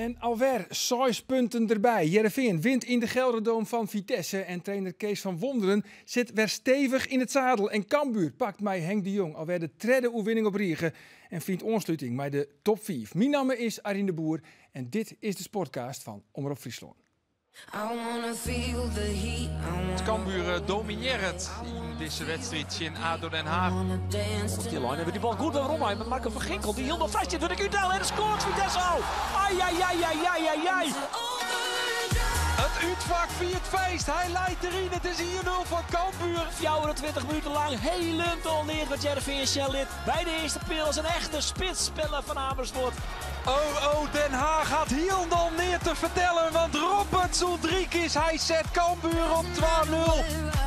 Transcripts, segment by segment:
En alwer 6 punten derby. Hearrenfean wint yn de GelreDome fan Vitesse en trainer Kees van Wonderen sit wer stevich yn it sadel. En Cambuur pakt mei Henk de Jong alwer de tredde oerwinning op rige en fynt oansluting mei de top 5. Myn namme is Arjen de Boer en dit is de Sportcast fan Omrop Fryslân. Cambuur dominearret yn dizze wedstriid tsjin ADO Den Haag. Op die bal goed werom mei Marco van Ginkel. Die hielendal fêst sit, wurdt ek úthelle en skoart Vitesse al. Ai, ai, ai, ai, ai, ai, ai. It útfak fiert feest. Hy leit deryn. It is 1-0 foar Cambuur. 24 minuten lang hielendal neat wat Hearrenfean sjen lit. By de earste peal is in echte spitsspeler fan Amersfoort. Oh, Den Haag hat hielendal neat te fertellen, want Roberts Uldrikis, hy set Cambuur op 2-0.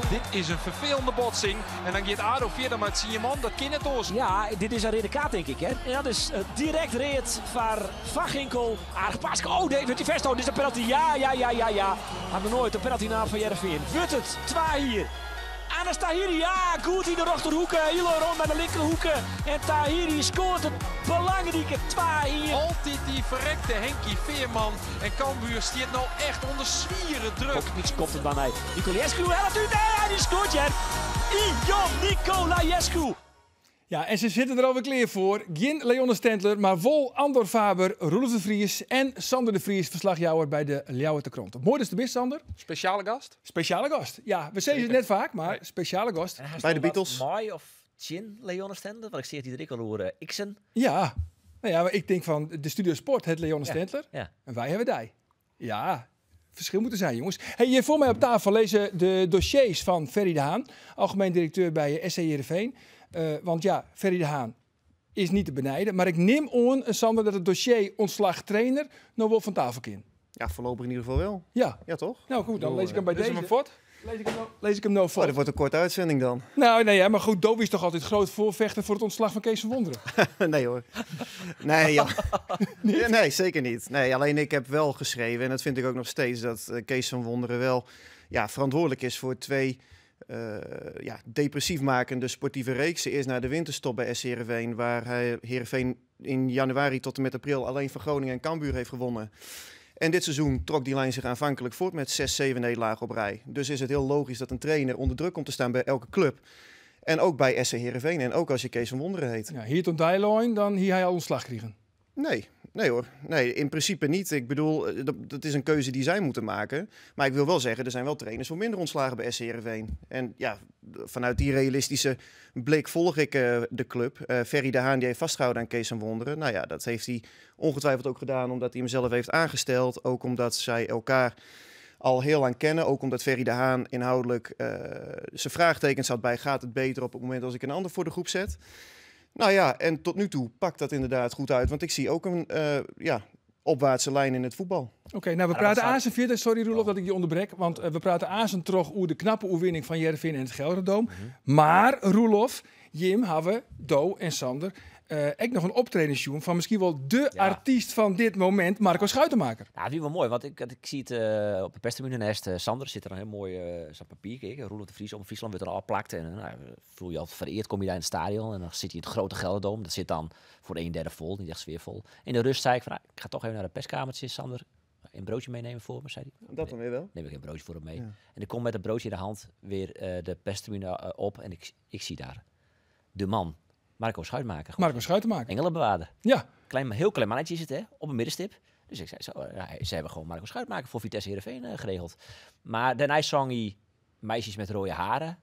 Dit is in ferfelende botsing. En dan giet ADO fierder mei 10 man. Dat kin net oars. Ja, dit is in reade kaart, tink ik. Hè? En dat is direkt read foar Van Ginkel. Aardich paske. Oh, nee, wurdt dy fêstholden. Dit is in penalty. Ja. Ha we noait in penalty naam fan Hearrenfean. Wurdt it 2 hier. Anas Tahiri, ja, goed yn de rjochterhoeke. Hiel rûn by de linkerhoeke. En Tahiri skoart it belangrike 2 hier. Altyd dy ferrekte Henkie Veerman. En Cambuur stiet no echt ûnder swiere druk. Niks komt it dan nei Nicolaescu. Hellet út en dy skoart hear. Ion Nicolaescu. Ja, en se sitte der alwer klear foar. Gjin Leonne Stentler, mar wol Andor Faber, Roelof de Vries en Sander de Vries, ferslachjouwer by de Ljouwerter Krante. Moai datst der bist, Sander. Spesjale gast? Spesjale gast. Ja, we sizze it net faak, mar spesjale gast. By de Beatles. Mei of tsjin Leonne Stentler? Want ik seach dy der ek al oer X'en. Ja, nou ja, mar ik tink fan de Studio Sport hat Leonne Stentler en wy hawwe dy. Ja, ferskil moat der wêze, jonges. Hey, hjir foar my op tafel lizze de dossiers fan Ferry de Haan, algemien direkteur by SC Heerenveen. Want ja, Ferry de Haan is net te benijden, mar ik nim oan, Sander, dat it dossier ûntslach trainer no wol fan tafel kin. Ja, voorlopig in ieder geval wel. Ja. Ja, toch? Nou goed, dan lis ik him by Is dizze. him fuort? Lis ik him no Oh, fuort. dat wordt een korte uitzending dan. Nou, nee, ja, mar goed, do wiest toch altyd grut foarfjochter foar it ûntslach fan Kees van Wonderen? Nee hoor. Nee, ja. Ja, nee, zeker niet. Nee, alleen ik heb wel geschreven, en dat vind ik ook nog steeds, dat Kees van Wonderen wel, ja, verantwoordelijk is voor twee ja, depressief makende sportieve reeksen. Eerst naar de winterstop bij SC Heerenveen, waar hij Heerenveen in januari tot en met april alleen van Groningen en Cambuur heeft gewonnen. En dit seizoen trok die lijn zich aanvankelijk voort met 6, 7 nederlagen op rij. Dus is het heel logisch dat een trainer onder druk komt te staan bij elke club. En ook bij SC Heerenveen en ook als je Kees van Wonderen heet. Ja, hie it om dy lein, dan hie hy al ûntslach krigen. Nee, nee hoor. Nee, in principe niet. Ik bedoel, dat is een keuze die zij moeten maken. Maar ik wil wel zeggen, er zijn wel trainers voor minder ontslagen bij SC Heerenveen. En ja, vanuit die realistische blik volg ik de club. Ferry de Haan die heeft vastgehouden aan Kees van Wonderen. Nou ja, dat heeft hij ongetwijfeld ook gedaan omdat hij hem zelf heeft aangesteld. Ook omdat zij elkaar al heel lang kennen. Ook omdat Ferry de Haan inhoudelijk zijn vraagtekens had bij: gaat het beter op het moment als ik een ander voor de groep zet? Nou ja, en tot nu toe pakt dat inderdaad goed uit. Want ik zie ook een ja, opwaartse lijn in het voetbal. Oké, nou we Ja, praten dat zou- aansens fierder. Sorry Roelof dat ik je ûnderbrek. Want we prate aansens troch oer de knappe oerwinning fan Hearrenfean yn it GelreDome. Mar Roelof, jim hawwe, do en Sander, ek noch in optreden sjoen fan miskien wol de artyst fan dit momint, Marco Schuitenmaker. Ja, dat wie wol moai, want ik zie it op de perstribune neist Sander sit der in hiel moai sa'n papier, kijk, Roelof de Vries, Omrop Fryslân wurdt der ôfplakt en nou, fiel je altyd fereard, komme je dêr yn it stadion en dan sit je yn it grutte GelreDome, dat sit dan foar een derde fol, net echt sfearfol. Yn de rêst sei ik fan, nou, ik ga toch even nei de perskamertsje, Sander, in broodje meenemen foar me, sei hy. Dat dan wer wol. Nim ik in broodje foar him mei. En ik kom mei it broodje yn de hân wer de perstribune op en ik zie dêr de man, Marco Schuitenmaker. Marco Schuitenmaker. Engelenbewaarder. Ja. Klein, hiel klein mannetje is it, hè, op in middenstip. Dus ik sei zo, ja, se hawwe gewoan Marco Schuitenmaker foar Vitesse Heerenveen geregeld. Mar dêrnei song hy Meisjes met rode haren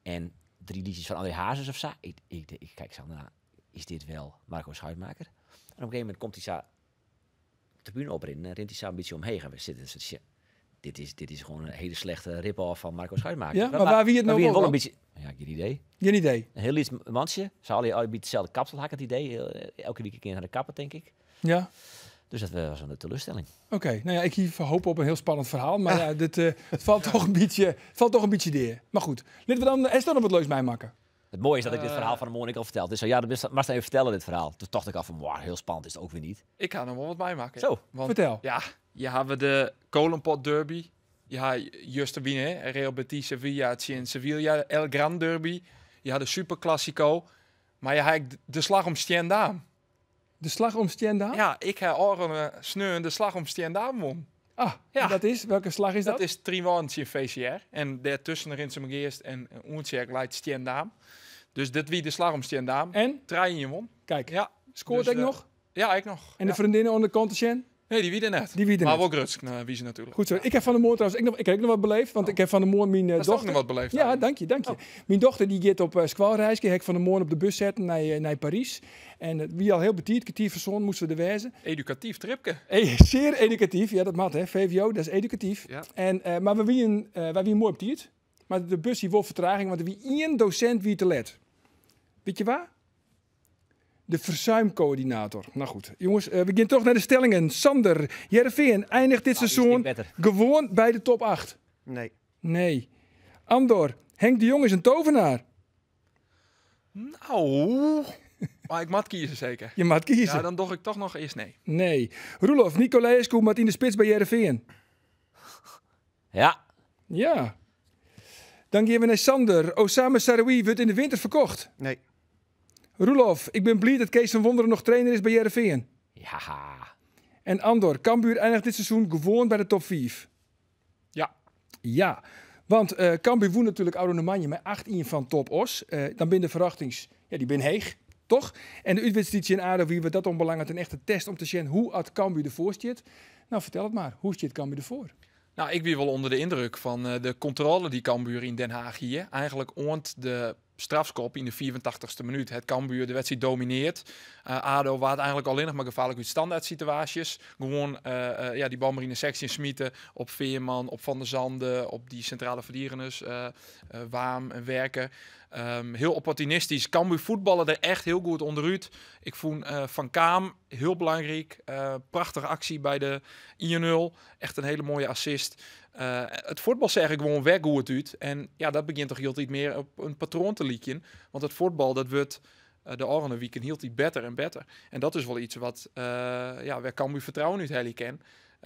en 3 liedjes fan André Hazes of sa. Ik kyk sa, nou, is dit wol Marco Schuitenmaker? En op in gegeven momint komt hy sa de tribune oprinnen en rint hy sa in bytsje omheech. En we sitte sa, shit, dit is gewoan in hiele slechte rip-off fan Marco Schuitenmaker. Ja, mar wa wie it Mar no wie it wol wol in dan? bytsje. Ja, gjin idee. Gjin idee. In hiel lyts mantsje. Se allegear itselde kapsel, ha ik it idee. Elke wike kin nei de kapper, tink ik. Dus dat wie in teloarstelling. Oké, nou ja, ik hie hope op in hiel spannend ferhaal, mar ja, dit, it falt dochs in bytsje, it falt dochs in bytsje dea. Mar goed, litte we dan earst noch wat leuks meimeitsje. It moaie is dat ik dit ferhaal fan 'e moarn ek al ferteld. Dus ja, dat moatst even fertelle, dit ferhaal. Doe tocht ik al fan, wow, hiel spannend is it ek wer net. Ik ha noch wol wat meimakke. Zo. Want, Fertel. Ja, je hawwe de Kolenpot Derby. Je hawwe juster wie, hè, Real Betis Sevilla tsjin Sevilla, El Gran Derby. Je hawwe de Superclásico. Mar je hawwe de Slach om Stjendaam. De Slach om Stjendaam? Ja, ik ha ôfrûne sneon de Slach om Stjendaam wûn. Ah, Ja. en dat is? Welke slach is dat? Dat is Trynwâlden tsjin VCR. En dêrtusken Rinsumageast en Oentsjerk leit Stjendaam. Dus dit wie de Slach om Stjendaam. En? 3-1 wûn. Kijk, Ja. scoort Dus, ik nog? Ja, ik nog. En de Ja. vriendinnen onder de kant te zien? Nee, die wie er net. Die wie er Maar net. wel grutsk, wie ze natuurlijk. Goed zo. Ik heb van de morgen trouwens, ik heb ook nog wat beleefd, want ik heb van de morgen mijn Dat is ook dochter... nog wat beleefd. Ja, eigenlijk. dank je, dank je. Mijn dochter die gaat op squalreisje, heb ik van de morgen op de bus zetten naar Parijs. En wie al heel betiert, kwartier verzonnen, moesten we er wezen. Educatief tripke. Hey, zeer educatief, ja dat mag hè, VWO, dat is educatief. Ja. En, maar wij wien mooi op tijd. Maar de bus die won vertraging, want er wie één docent wie te let. Weet je waar? De verzuimcoördinator. Nou goed, jongens, we gaan toch naar de stellingen. Sander, Heerenveen eindigt dit Nou, die is seizoen niet beter. gewoon bij de top 8. Nee. Nee. Andor, Henk de Jong is een tovenaar. Nou, maar ik moet kiezen zeker. Je mag kiezen. Ja, dan doch ik toch nog eerst nee. Nee. Roelof, Nicolaescu moet in de spits bij Heerenveen. Ja. Ja. Dan gaan we naar Sander. Osame Sahraoui wordt in de winter verkocht. Nee. Roelof, ik ben blij dat Kees van Wonderen nog trainer is bij Heerenveen. Ja. En Andor, Cambuur eindigt dit seizoen gewoon bij de top 5. Ja. Ja, want Cambuur won natuurlijk Oude Nemanje met 8-1 van Top Os. Dan binnen de verwachtings, ja, die ben heeg, toch? En de uitwedstrijd in ADO, wie we dat onbelangrijk een echte test om te zien hoe het Cambuur ervoor zit. Nou, vertel het maar. Hoe zit Cambuur ervoor? Nou, ik ben wel onder de indruk van de controle die Cambuur in Den Haag hier. Eigenlijk ont de strafskop in de 84ste minuut. Het Cambuur de wedstrijd domineert. ADO waard eigenlijk alleen nog maar gevaarlijk uit standaard situaties. Gewoon die bal maar in de sectie smieten op Veerman, op Van der Zande, op die centrale verdedigers, Waam en Werker. Heel opportunistisch. Cambuur voetballen er echt heel goed onderuit. Ik vond Van Kaam heel belangrijk. Prachtige actie bij de 1-0. Echt een hele mooie assist. Het voetbal zeg ik gewoon weg hoe het uit. En dat begint toch heel iets meer op een patroon te lieken. Want het voetbal, dat wordt de volgende weekend heel iets beter en beter. En dat is wel iets wat waar Cambuur vertrouwen uit Helly ken.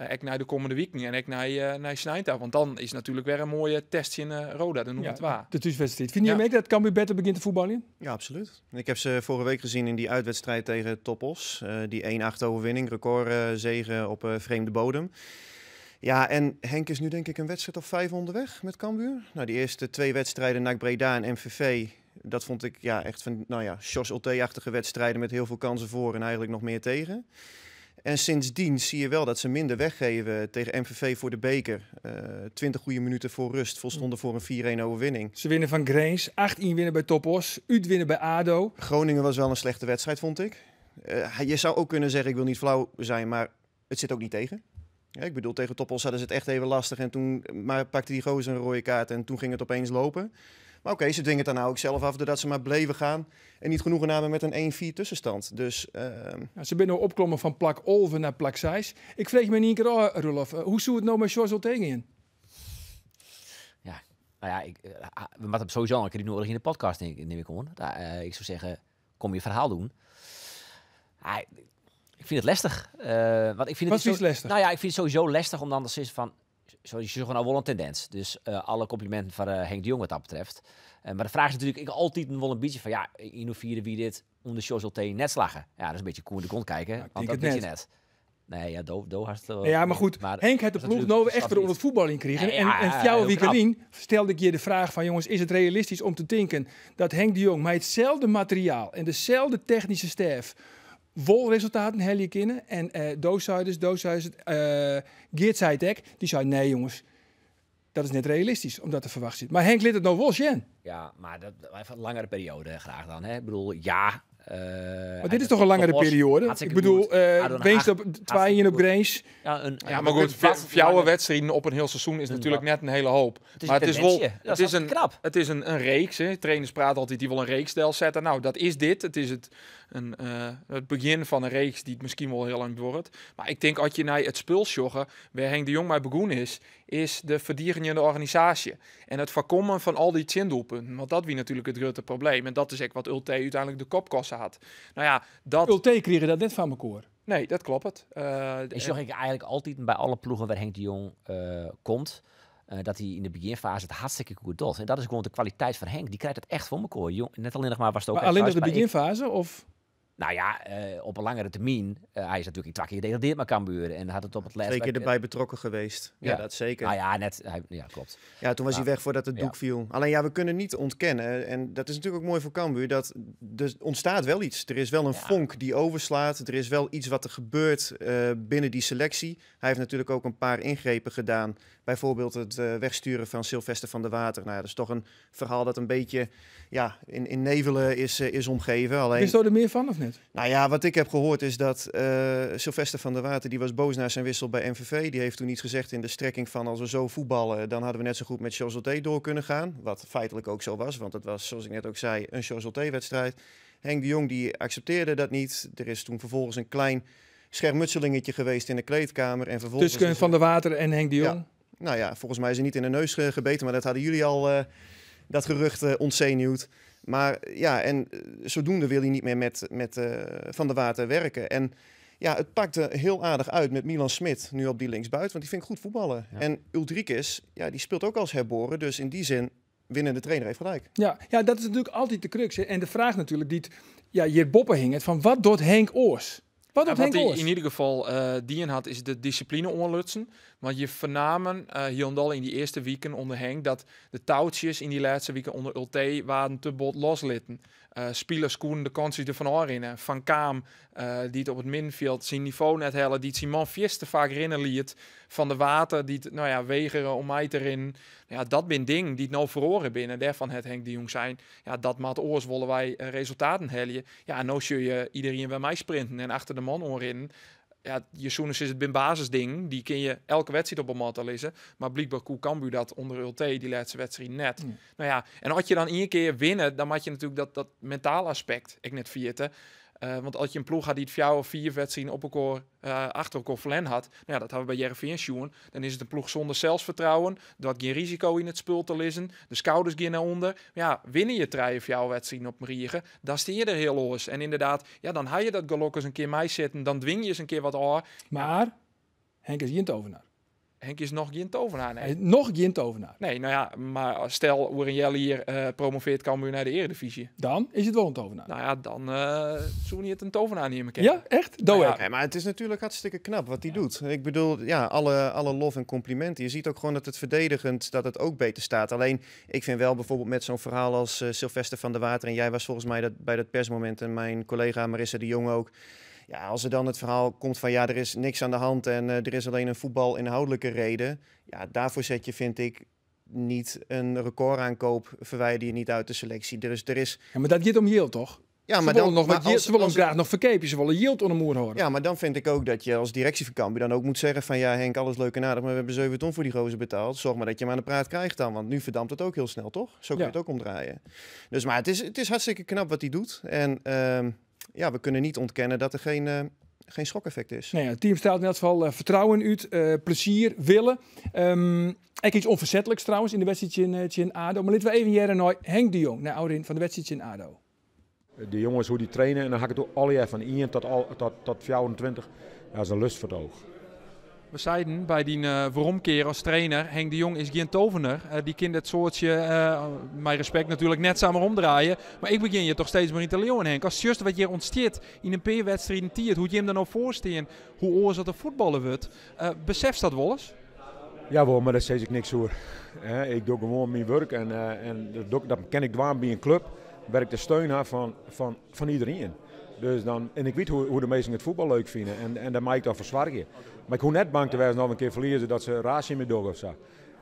Ik naar de komende weken en ik naar Snijta. Want dan is natuurlijk weer een mooie test in Roda, dan noem Ja, het waar. De thuiswedstrijd. Vind je Ja. ook dat Cambuur beter begint te voetballen? Ja, absoluut. Ik heb ze vorige week gezien in die uitwedstrijd tegen Top Oss. Die 1-8 overwinning, record zege op vreemde bodem. Ja, en Henk is nu denk ik een wedstrijd of 5 onderweg met Cambuur. Nou, die eerste 2 wedstrijden, NAC Breda en MVV, dat vond ik echt van, Sjors Ultee-achtige wedstrijden met heel veel kansen voor en eigenlijk nog meer tegen. En sindsdien zie je wel dat ze minder weggeven tegen MVV voor de beker. 20 goede minuten voor rust volstonden voor een 4-1 overwinning. Ze winnen van Grains, 8-1 winnen bij Top Oss, Ut winnen bij ADO. Groningen was wel een slechte wedstrijd, vond ik. Je zou ook kunnen zeggen, ik wil niet flauw zijn, maar het zit ook niet tegen. Ja, ik bedoel, tegen Top Oss hadden ze het echt even lastig. En toen maar pakte die gozer een rode kaart en toen ging het opeens lopen. Maar oké, ze dwingen het daarna ook zelf af doordat ze maar bleven gaan. En niet genoegen namen met een 1-4 tussenstand. Dus Ze zijn nou opklommen van plak Olven naar plak 6. Ik vreeg me niet een keer al, Roelof, hoe zou het nou met Sjors Ultee gaan? Ja, nou ja, we moeten hem sowieso een keer nodig in de podcast, neem ik aan. Daar, ik zou zeggen, kom je verhaal doen. Ah, ik vind het lastig. Want ik vind Wat het is lastig? Nou ja, ik vind het sowieso lastig om dan te zeggen van, zo, je zoekt nou wel een tendens. Dus alle complimenten van Henk de Jong wat dat betreft. Maar de vraag is natuurlijk, ik altijd wel een beetje van, ja, in hoeverre wie dit onder Sjors Ultee net slagen. Ja, dat is een beetje koe in de kont kijken, Ja, ik want denk dat het weet je net. net. Nee, ja, do had het wel Ja, maar goed, maar Henk had de dat is ploeg natuurlijk nou echt weer favoriet. onder het voetbal in kregen. Nee, En ja, jouw heel knap. Wiekelien stelde ik je de vraag van, jongens, is het realistisch om te denken dat Henk de Jong met hetzelfde materiaal en dezelfde technische staf wol resultaten hel kennen? En Dooshuiders, Geert zei het ook, die zei nee jongens, dat is net realistisch om dat te verwachten. Maar Henk liet het nou wel zien. Ja, maar dat even een langere periode graag dan. Hè? Ik bedoel, ja. Maar dit is toch een langere Top Oss, periode? hartstikke Ik bedoel, goed. ADO Den winst Haag, op hartstikke 2-1 op goed. Grains. Ja, een, Ja, maar goed, wat jouw langer- wedstrijden op een heel seizoen is Een natuurlijk wat- net een hele hoop. Het is Maar een het is wel, tendentie. Dat het is is een, knap. het is een reeks. Hè. Trainers praten altijd, die wil een reeksstijl zetten. Nou, dat is dit. Het is het begin van een reeks die het misschien wel heel lang wordt. Maar ik denk, als je naar het spul joggen, waar Henk de Jong mee begonnen is, is de verdienende organisatie. En het voorkomen van al die chindoelpunten. Want dat wie natuurlijk het grote probleem. En dat is echt wat Ultee uiteindelijk de kopkosten had. Nou ja, dat... Ultee kreeg dat net van elkaar. Nee, dat klopt het. Ik zag ik eigenlijk altijd bij alle ploegen waar Henk de Jong komt, dat hij in de beginfase het hartstikke goed doet. En dat is gewoon de kwaliteit van Henk. Die krijgt het echt voor elkaar. Jong, net alleen nog maar was het ook Maar echt alleen nog de thuis, maar ik beginfase? Of? Nou ja, op een langere termyn. Hy is natuerlik twa kear degradeerd mei Cambuur en hat it op it lêst. Twee keer erbij betrokken geweest. Ja, dat zeker. Nou ja, net. Hij, ja, klopt. Ja, toen was hij weg voordat het doek viel. Alleen ja, we kunnen niet ontkennen, en dat is natuurlijk ook mooi voor Cambuur, dat er ontstaat wel iets. Er is wel een vonk die overslaat. Er is wel iets wat er gebeurt binnen die selectie. Hij heeft natuurlijk ook een paar ingrepen gedaan. Bijvoorbeeld het wegsturen van Sylvester van der Water. Nou, dat is toch een verhaal dat een beetje, ja, in nevelen is omgeven. Alleen, Wist je er meer van of niet? Nou ja, wat ik heb gehoord is dat Sylvester van der Water, die was boos na zijn wissel bij MVV. Die heeft toen iets gezegd in de strekking van: als we zo voetballen, dan hadden we net zo goed met Sjors door kunnen gaan. Wat feitelijk ook zo was, want het was, zoals ik net ook zei, een Sjors wedstrijd. Henk de Jong die accepteerde dat niet. Er is toen vervolgens een klein schermutselingetje geweest in de kleedkamer. En vervolgens Tussen is Van der Water en Henk de Jong? Ja. Nou ja, volgens mij is hij niet in de neus gebeten, maar dat hadden jullie al, dat gerucht ontzenuwd. Maar ja, en zodoende wil hij niet meer met Van der Water werken. En ja, het pakte heel aardig uit met Milan Smit nu op die linksbuiten, want die vind ik goed voetballen. En Uldrikis, ja, die speelt ook als herboren, dus in die zin, winnende trainer heeft gelijk. Ja, dat is natuurlijk altijd de crux. Hè. En de vraag natuurlijk die het, ja, hier boppen hing, het van: wat doet Henk oars? Wat doet Ja, wat Henk hij oars? in ieder geval dien hat, is de discipline oanlutsen. Want je vernamen hielendal in die earste wiken ûnder Henk dat de toutsjes in die lêste wiken ûnder Ultee waarden te bot loslitten. Spilers koenen de kânsen derfan ôfrinne. Van Kaam, dy't op it middenfjild syn nivo net helle, dy't syn man fierste faak rinne liet. Van der Water, dy't, nou ja, wegere om mei te rinnen. Ja, dat binne dingen dy't no feroare binne. En dêrfan hat Henk de Jong sein: ja, dat moat oars, wolle wy resultaten helje. Ja, en no sjogge je iderien wer meisprinten en achter de man oanrinnen. Ja, je soene sizze, it binne basisdingen, dy kinne je elke wedstriid op 'e matte lizze. Mar blykber koe Cambuur dat ûnder Ultee dy lêste wedstriid net. Nou ja, en as je dan ien kear winne, dan moatte je natuerlik dat mentaal aspekt ek net ferjitte. Want as je in ploech ha dy't 4 of 5 wedstriden op elkoar, achter elkoar ferlern hat, nou ja, dat hawwe we by Hearrenfean sjoen, dan is it in ploech sûnder selsfertrouwen, doart gjin risiko yn it spul te lizzen, de skouders gean nei ûnder. Mar ja, winne je 3 of 4 wedstriden op in rige, dan steane je der hiel oars. En ynderdaad, ja, dan ha je dat gelok ris in kear meisitten, dan dwing je ris in kear wat ôf. Mar Henk is gjin tovenaar. Henk is noch gjin tovenaar, nee. Hy is noch gjin tovenaar. Nee, nou ja, mar stel, oer in healjier promovearret Cambuur nei de earedivyzje. Dan is it wol in tovenaar. Nou ja, dan soe je it in tovenaar neame kinne. Ja, echt? Doe Nou ja. ik. Nee, mar it is natuerlik hartstikke knap wat hy doet. Ik bedoel, ja, alle lof en complimenten. Je ziet ook gewoon dat it ferdigenjend dat it ek better stiet. Allinne, ik fyn wol byfoarbyld mei sa'n ferhaal as Sylvester van der Water, en jy wie folgens my dat, by dat persmomint en myn kollega Marissa de Jong ek. Ja, as der dan it ferhaal komt fan: ja, der is niks oan de hân en der is allinne in fuotbalynhâldlike reden. Ja, dêrfoar set je, fyn ik, net in rekôroankeap, ferwiderje je net út de seleksje. Der is Ja, mar dat giet om jild, toch? Ja, Ze mar willen dan noch mar wat jild, ze willen hem graach noch ferkeapje. Se wolle jild ûnder de muorre hâlde. Ja, mar dan fyn ik ek dat je as direksje fan Cambuur dan ek moat sizze fan: ja, Henk, alles leuk en aardich, mar we hawwe 7 ton foar dy gozer betelle. Soargje mar dat je him oan de praat krijst dan, want no ferdampt it ek hiel snel, toch? Sa kinne je it ek omdraaie. Dus, mar it is hartstikke knap wat hy doet. En ja, we kunnen niet ontkennen dat er geen schokeffect is. Nou ja, it team strielt yn elk gefal fertrouwen út, plezier, wille. Ek yts ûnfersetliks trouwens yn de wedstriid tsjin ADO. Mar litte we even hearre nei Henk de Jong, nei ôfrin fan de wedstriid tsjin ADO. De jonges, hoe't dy traine, en dan ha ik it allegear fan 1 tot 24. Dat is in lust foar it each. We seinen by dyn weromkear as trainer: Henk de Jong is gjin tovenaar. Dy kin dat soartsje, mei respekt natuerlik, net samar omdraaie. Mar ik begjin hjir dochs steeds mear yn te leauwen, Henk. Ast sjochst wat hjir ûntstiet yn in pear wedstriden tiid, hoe't jim der no foar stean, hoe oars dat der fuotballe wurdt. Besefst dat wolris? Jawol, mar dêr sis ik niks oer. Hè, ik doch gewoan myn wurk en dat kin ik dwaan by in klup wêr't ik de steun ha fan iderien. Dus dan, en ik wit hoe't de minsken it fuotbal leuk fine en dêr mei ik dan foar soargje. Mar ik hoech net bang te wêzen as we in kear ferlieze dat se raar tsjin my dogge of sa.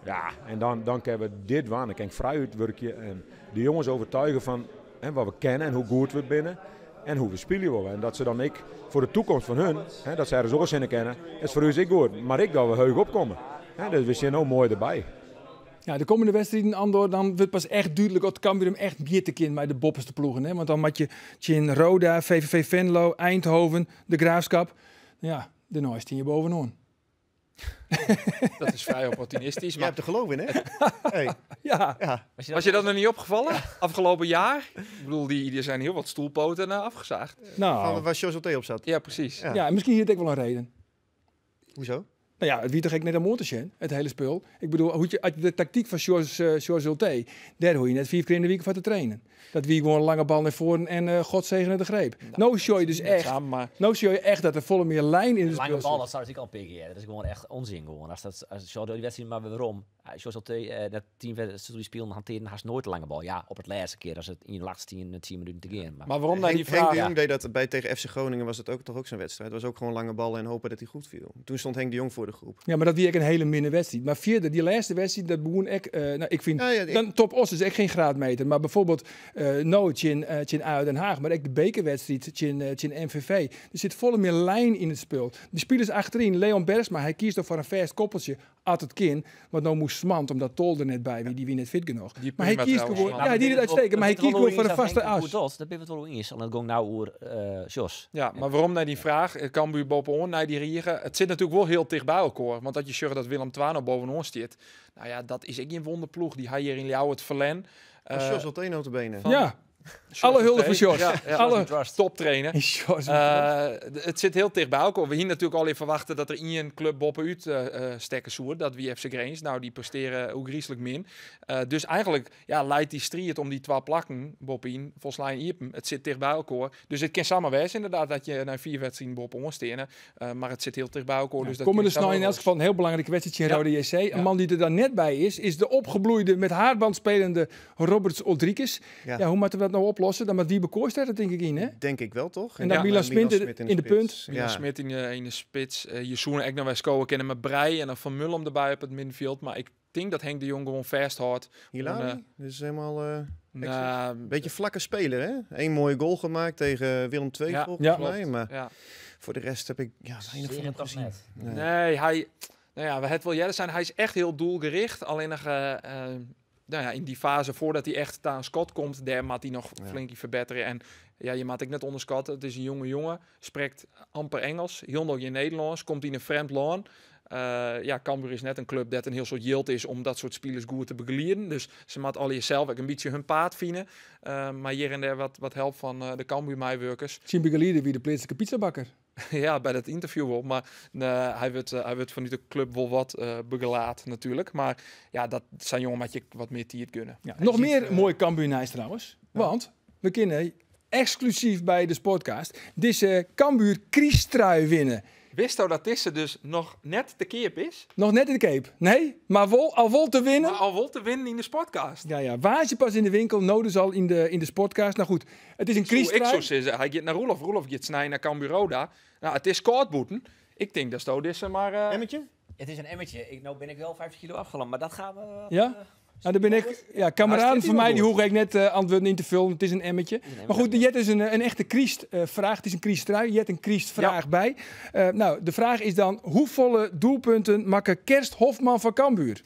Ja, en dan kinne we dit dwaan. Dan kin ik frij útwurkje en de jonges oertsjûgje fan, hè, wat we kinne en hoe goed we binne en hoe't we spylje wolle. En dat se dan ek foar de takomst fan harren, hè, dat se ergens oars hinne kinne, is foar ús ek goed. Mar ek dat we heech opkomme. Hè, dus we steane no moai derby. Ja, de kommende wedstriden, Andor, dan wurdt pas echt dúdlik oft Cambuur him echt mjitte kin mei de boppeste ploegen. Hè? Want dan moatte je tsjin Roda, VVV Venlo, Eindhoven, de Graafschap. Ja, dêrnei steane je boppe-oan. Dat is frij opportunistysk. Jy hast der geloof yn, hè? Hey. Ja. Ja. Was je Was je dat noch net opfallen? Ôfrûne jier? Ik bedoel, der binne hiel wat stoelpoaten ôfseage. Nou, Fan wêr't Jos op siet. Ja, presys. Ja. Ja, en miskien hie it ek wol in reden. Hoeso? Nou ja, it wie toch ek net om oan te sjen, it hiele spul. Ik bedoel, hoe je, de taktyk fan Sjors Ultee, dêr hoech je net 5 kear yn de wike foar te trainen. Dat wie gewoan lange bal nei foaren en God zegene de greep. No sjoch je dus echt, samen, maar no sjoch je echt dat der folle mear lijn yn it Lange spul bal, sit. dat zou natuurlijk al een paar keer. Dat is gewoon echt onzin. Gewoon. Als dat, als Sjors die wedstrijd maar weer om. Sjors Ultee, dat team, die spelen hanteren haast nooit de lange bal. Ja, op het laatste keer als het in de laatste 10 minuten te gaan. Maar, Maar waarom naar die Henk de vraag? Jong deed dat bij tegen FC Groningen, was dat ook toch ook zo'n wedstrijd. Het was ook gewoon lange ballen en hopen dat hij goed viel. Toen stond Henk de Jong voor de groep. Ja, maar dat wie ik een hele minne wedstrijd. Maar verder, die laatste wedstrijd, dat begon ik, nou, ik vind, Ja, ja, ik- dan Top Os is echt geen graadmeter. Maar bijvoorbeeld no, tjin ADO Den Haag, maar ook de bekerwedstrijd tjin MVV. Er zit volle meer lijn in het spul. De spelers achterin, Leon Bergsma, hij kiest toch voor een vast koppeltje, at het kin. Want nou moest Smant, omdat Tol er net bij wie, die wie net fit genoeg. Die Maar hij prima kiest trouwens, gewoon, Smant. ja, die deed uitstekend, maar hij kiest gewoon voor een vaste as. Dat ben ik het wel eens. En dat ging nou oer Jos. Ja, maar waarom naar die vraag? Cambuur bovenaan, naar die Riegen. Het zit natuurlijk wel heel dicht bij elkaar. Want dat je zorgt dat Willem II nou bovenaan zit. Nou ja, dat is ook geen wonderploeg. Die had hier in Ljouwert het verlen. Jos Ultee nota bene. van- Ja, Sjors alle hulde Ultee. voor Sjors. Ja, ja. Alle Toptrainer. Sjors. Het zit heel dicht bij elkaar. We hier natuurlijk al in verwachten dat er één club boppen uit stekken soer. Dat wie FC Grains. Nou, die presteren ook griezelig min. Dus eigenlijk ja, leidt die strijd om die 2 plakken boppen in. Volgens mij Iepen. Het zit dicht bij elkaar. Dus het kan samen wezen inderdaad dat je na 4 wedstrijden boppen onstenen. Maar het zit heel dicht bij elkaar. Dus dat Komen kan er snel samen in elk geval een heel belangrijke wedstrijd in Rode JC. Een Ja. man die er dan net bij is, is de opgebloeide met haarband spelende Roberts Uldrikis. Ja. Ja. hoe moeten we dat nou oplossen? Dan met Wiebe Kooijster, dat denk ik in, hè? Denk ik wel, toch? En dan Ja. Milan Smit in de punt. spits. Milan Ja. Smit in de spits. Jezoen ook naar Westkoen kennen met Brei en dan Van Mullum erbij op het middenveld. Maar ik denk dat Henk de Jong gewoon vasthoudt. Hilali, En, dus helemaal Nou, een beetje vlakke speler, hè? Eén mooie goal gemaakt tegen Willem II, Ja, volgens ja. mij. Maar ja. voor de rest heb ik ja, weinig van hem toch gezien. net. Nee. Nee, hij, nou ja, het wil jij zijn. Hij is echt heel doelgericht. Alleen nog nou ja, in die fase voordat hij echt aan Scott komt, daar moet hij nog flink verbeteren. En ja, je maat ik net onderschatten. Het is een jonge jongen, spreekt amper Engels, heel nog in Nederlands, komt in een vreemd land. Ja, Cambuur is net een club dat een heel soort yield is om dat soort spelers goed te begeleiden. Dus ze maat al jezelf ook een beetje hun paard vinden. Maar hier en daar wat help van de Cambuur meewerkers. Zien begeleiden wie de plaatselijke pizzabakker. Ja, bij dat interview wel. Maar hij wordt vanuit de club wel wat begeleid natuurlijk. Maar ja, dat zijn jongen met je wat meer tiert kunnen. Ja. Nog meer mooi Cambuur Nijs trouwens. Want we kunnen exclusief bij de Sportcast deze Cambuur Kriestrui winnen. Wist u dat deze dus nog net te keer is? Nog net in de cape. Nee, maar al wel te winnen. Maar al wel te winnen in de Sportcast. Ja, ja. Waar is je pas in de winkel? Nodig al in de Sportcast. Nou goed, het is een Ik zou Kriestrui. zeggen, hij gaat naar Roelof. Roelof gaat snijden naar Cambuur Roda. Nou, het is koortboeten. Ik denk dat zo deze maar... Emmetje? Het is een emmetje. Nou ben ik wel 50 kilo afgevallen, maar dat gaan we... Ja? Nou, daar ben ik. Ja, kameraden Hij zit van hier mij die wel hoef ik net antwoorden in te vullen. Het is een emmetje. Maar goed, Jet is een echte Kriest-vraag. Het is een Kriest-trui. Jet een Kriest-vraag bij. Nou, de vraag is dan: hoevolle doelpunten maken Kerst Hofman van Cambuur?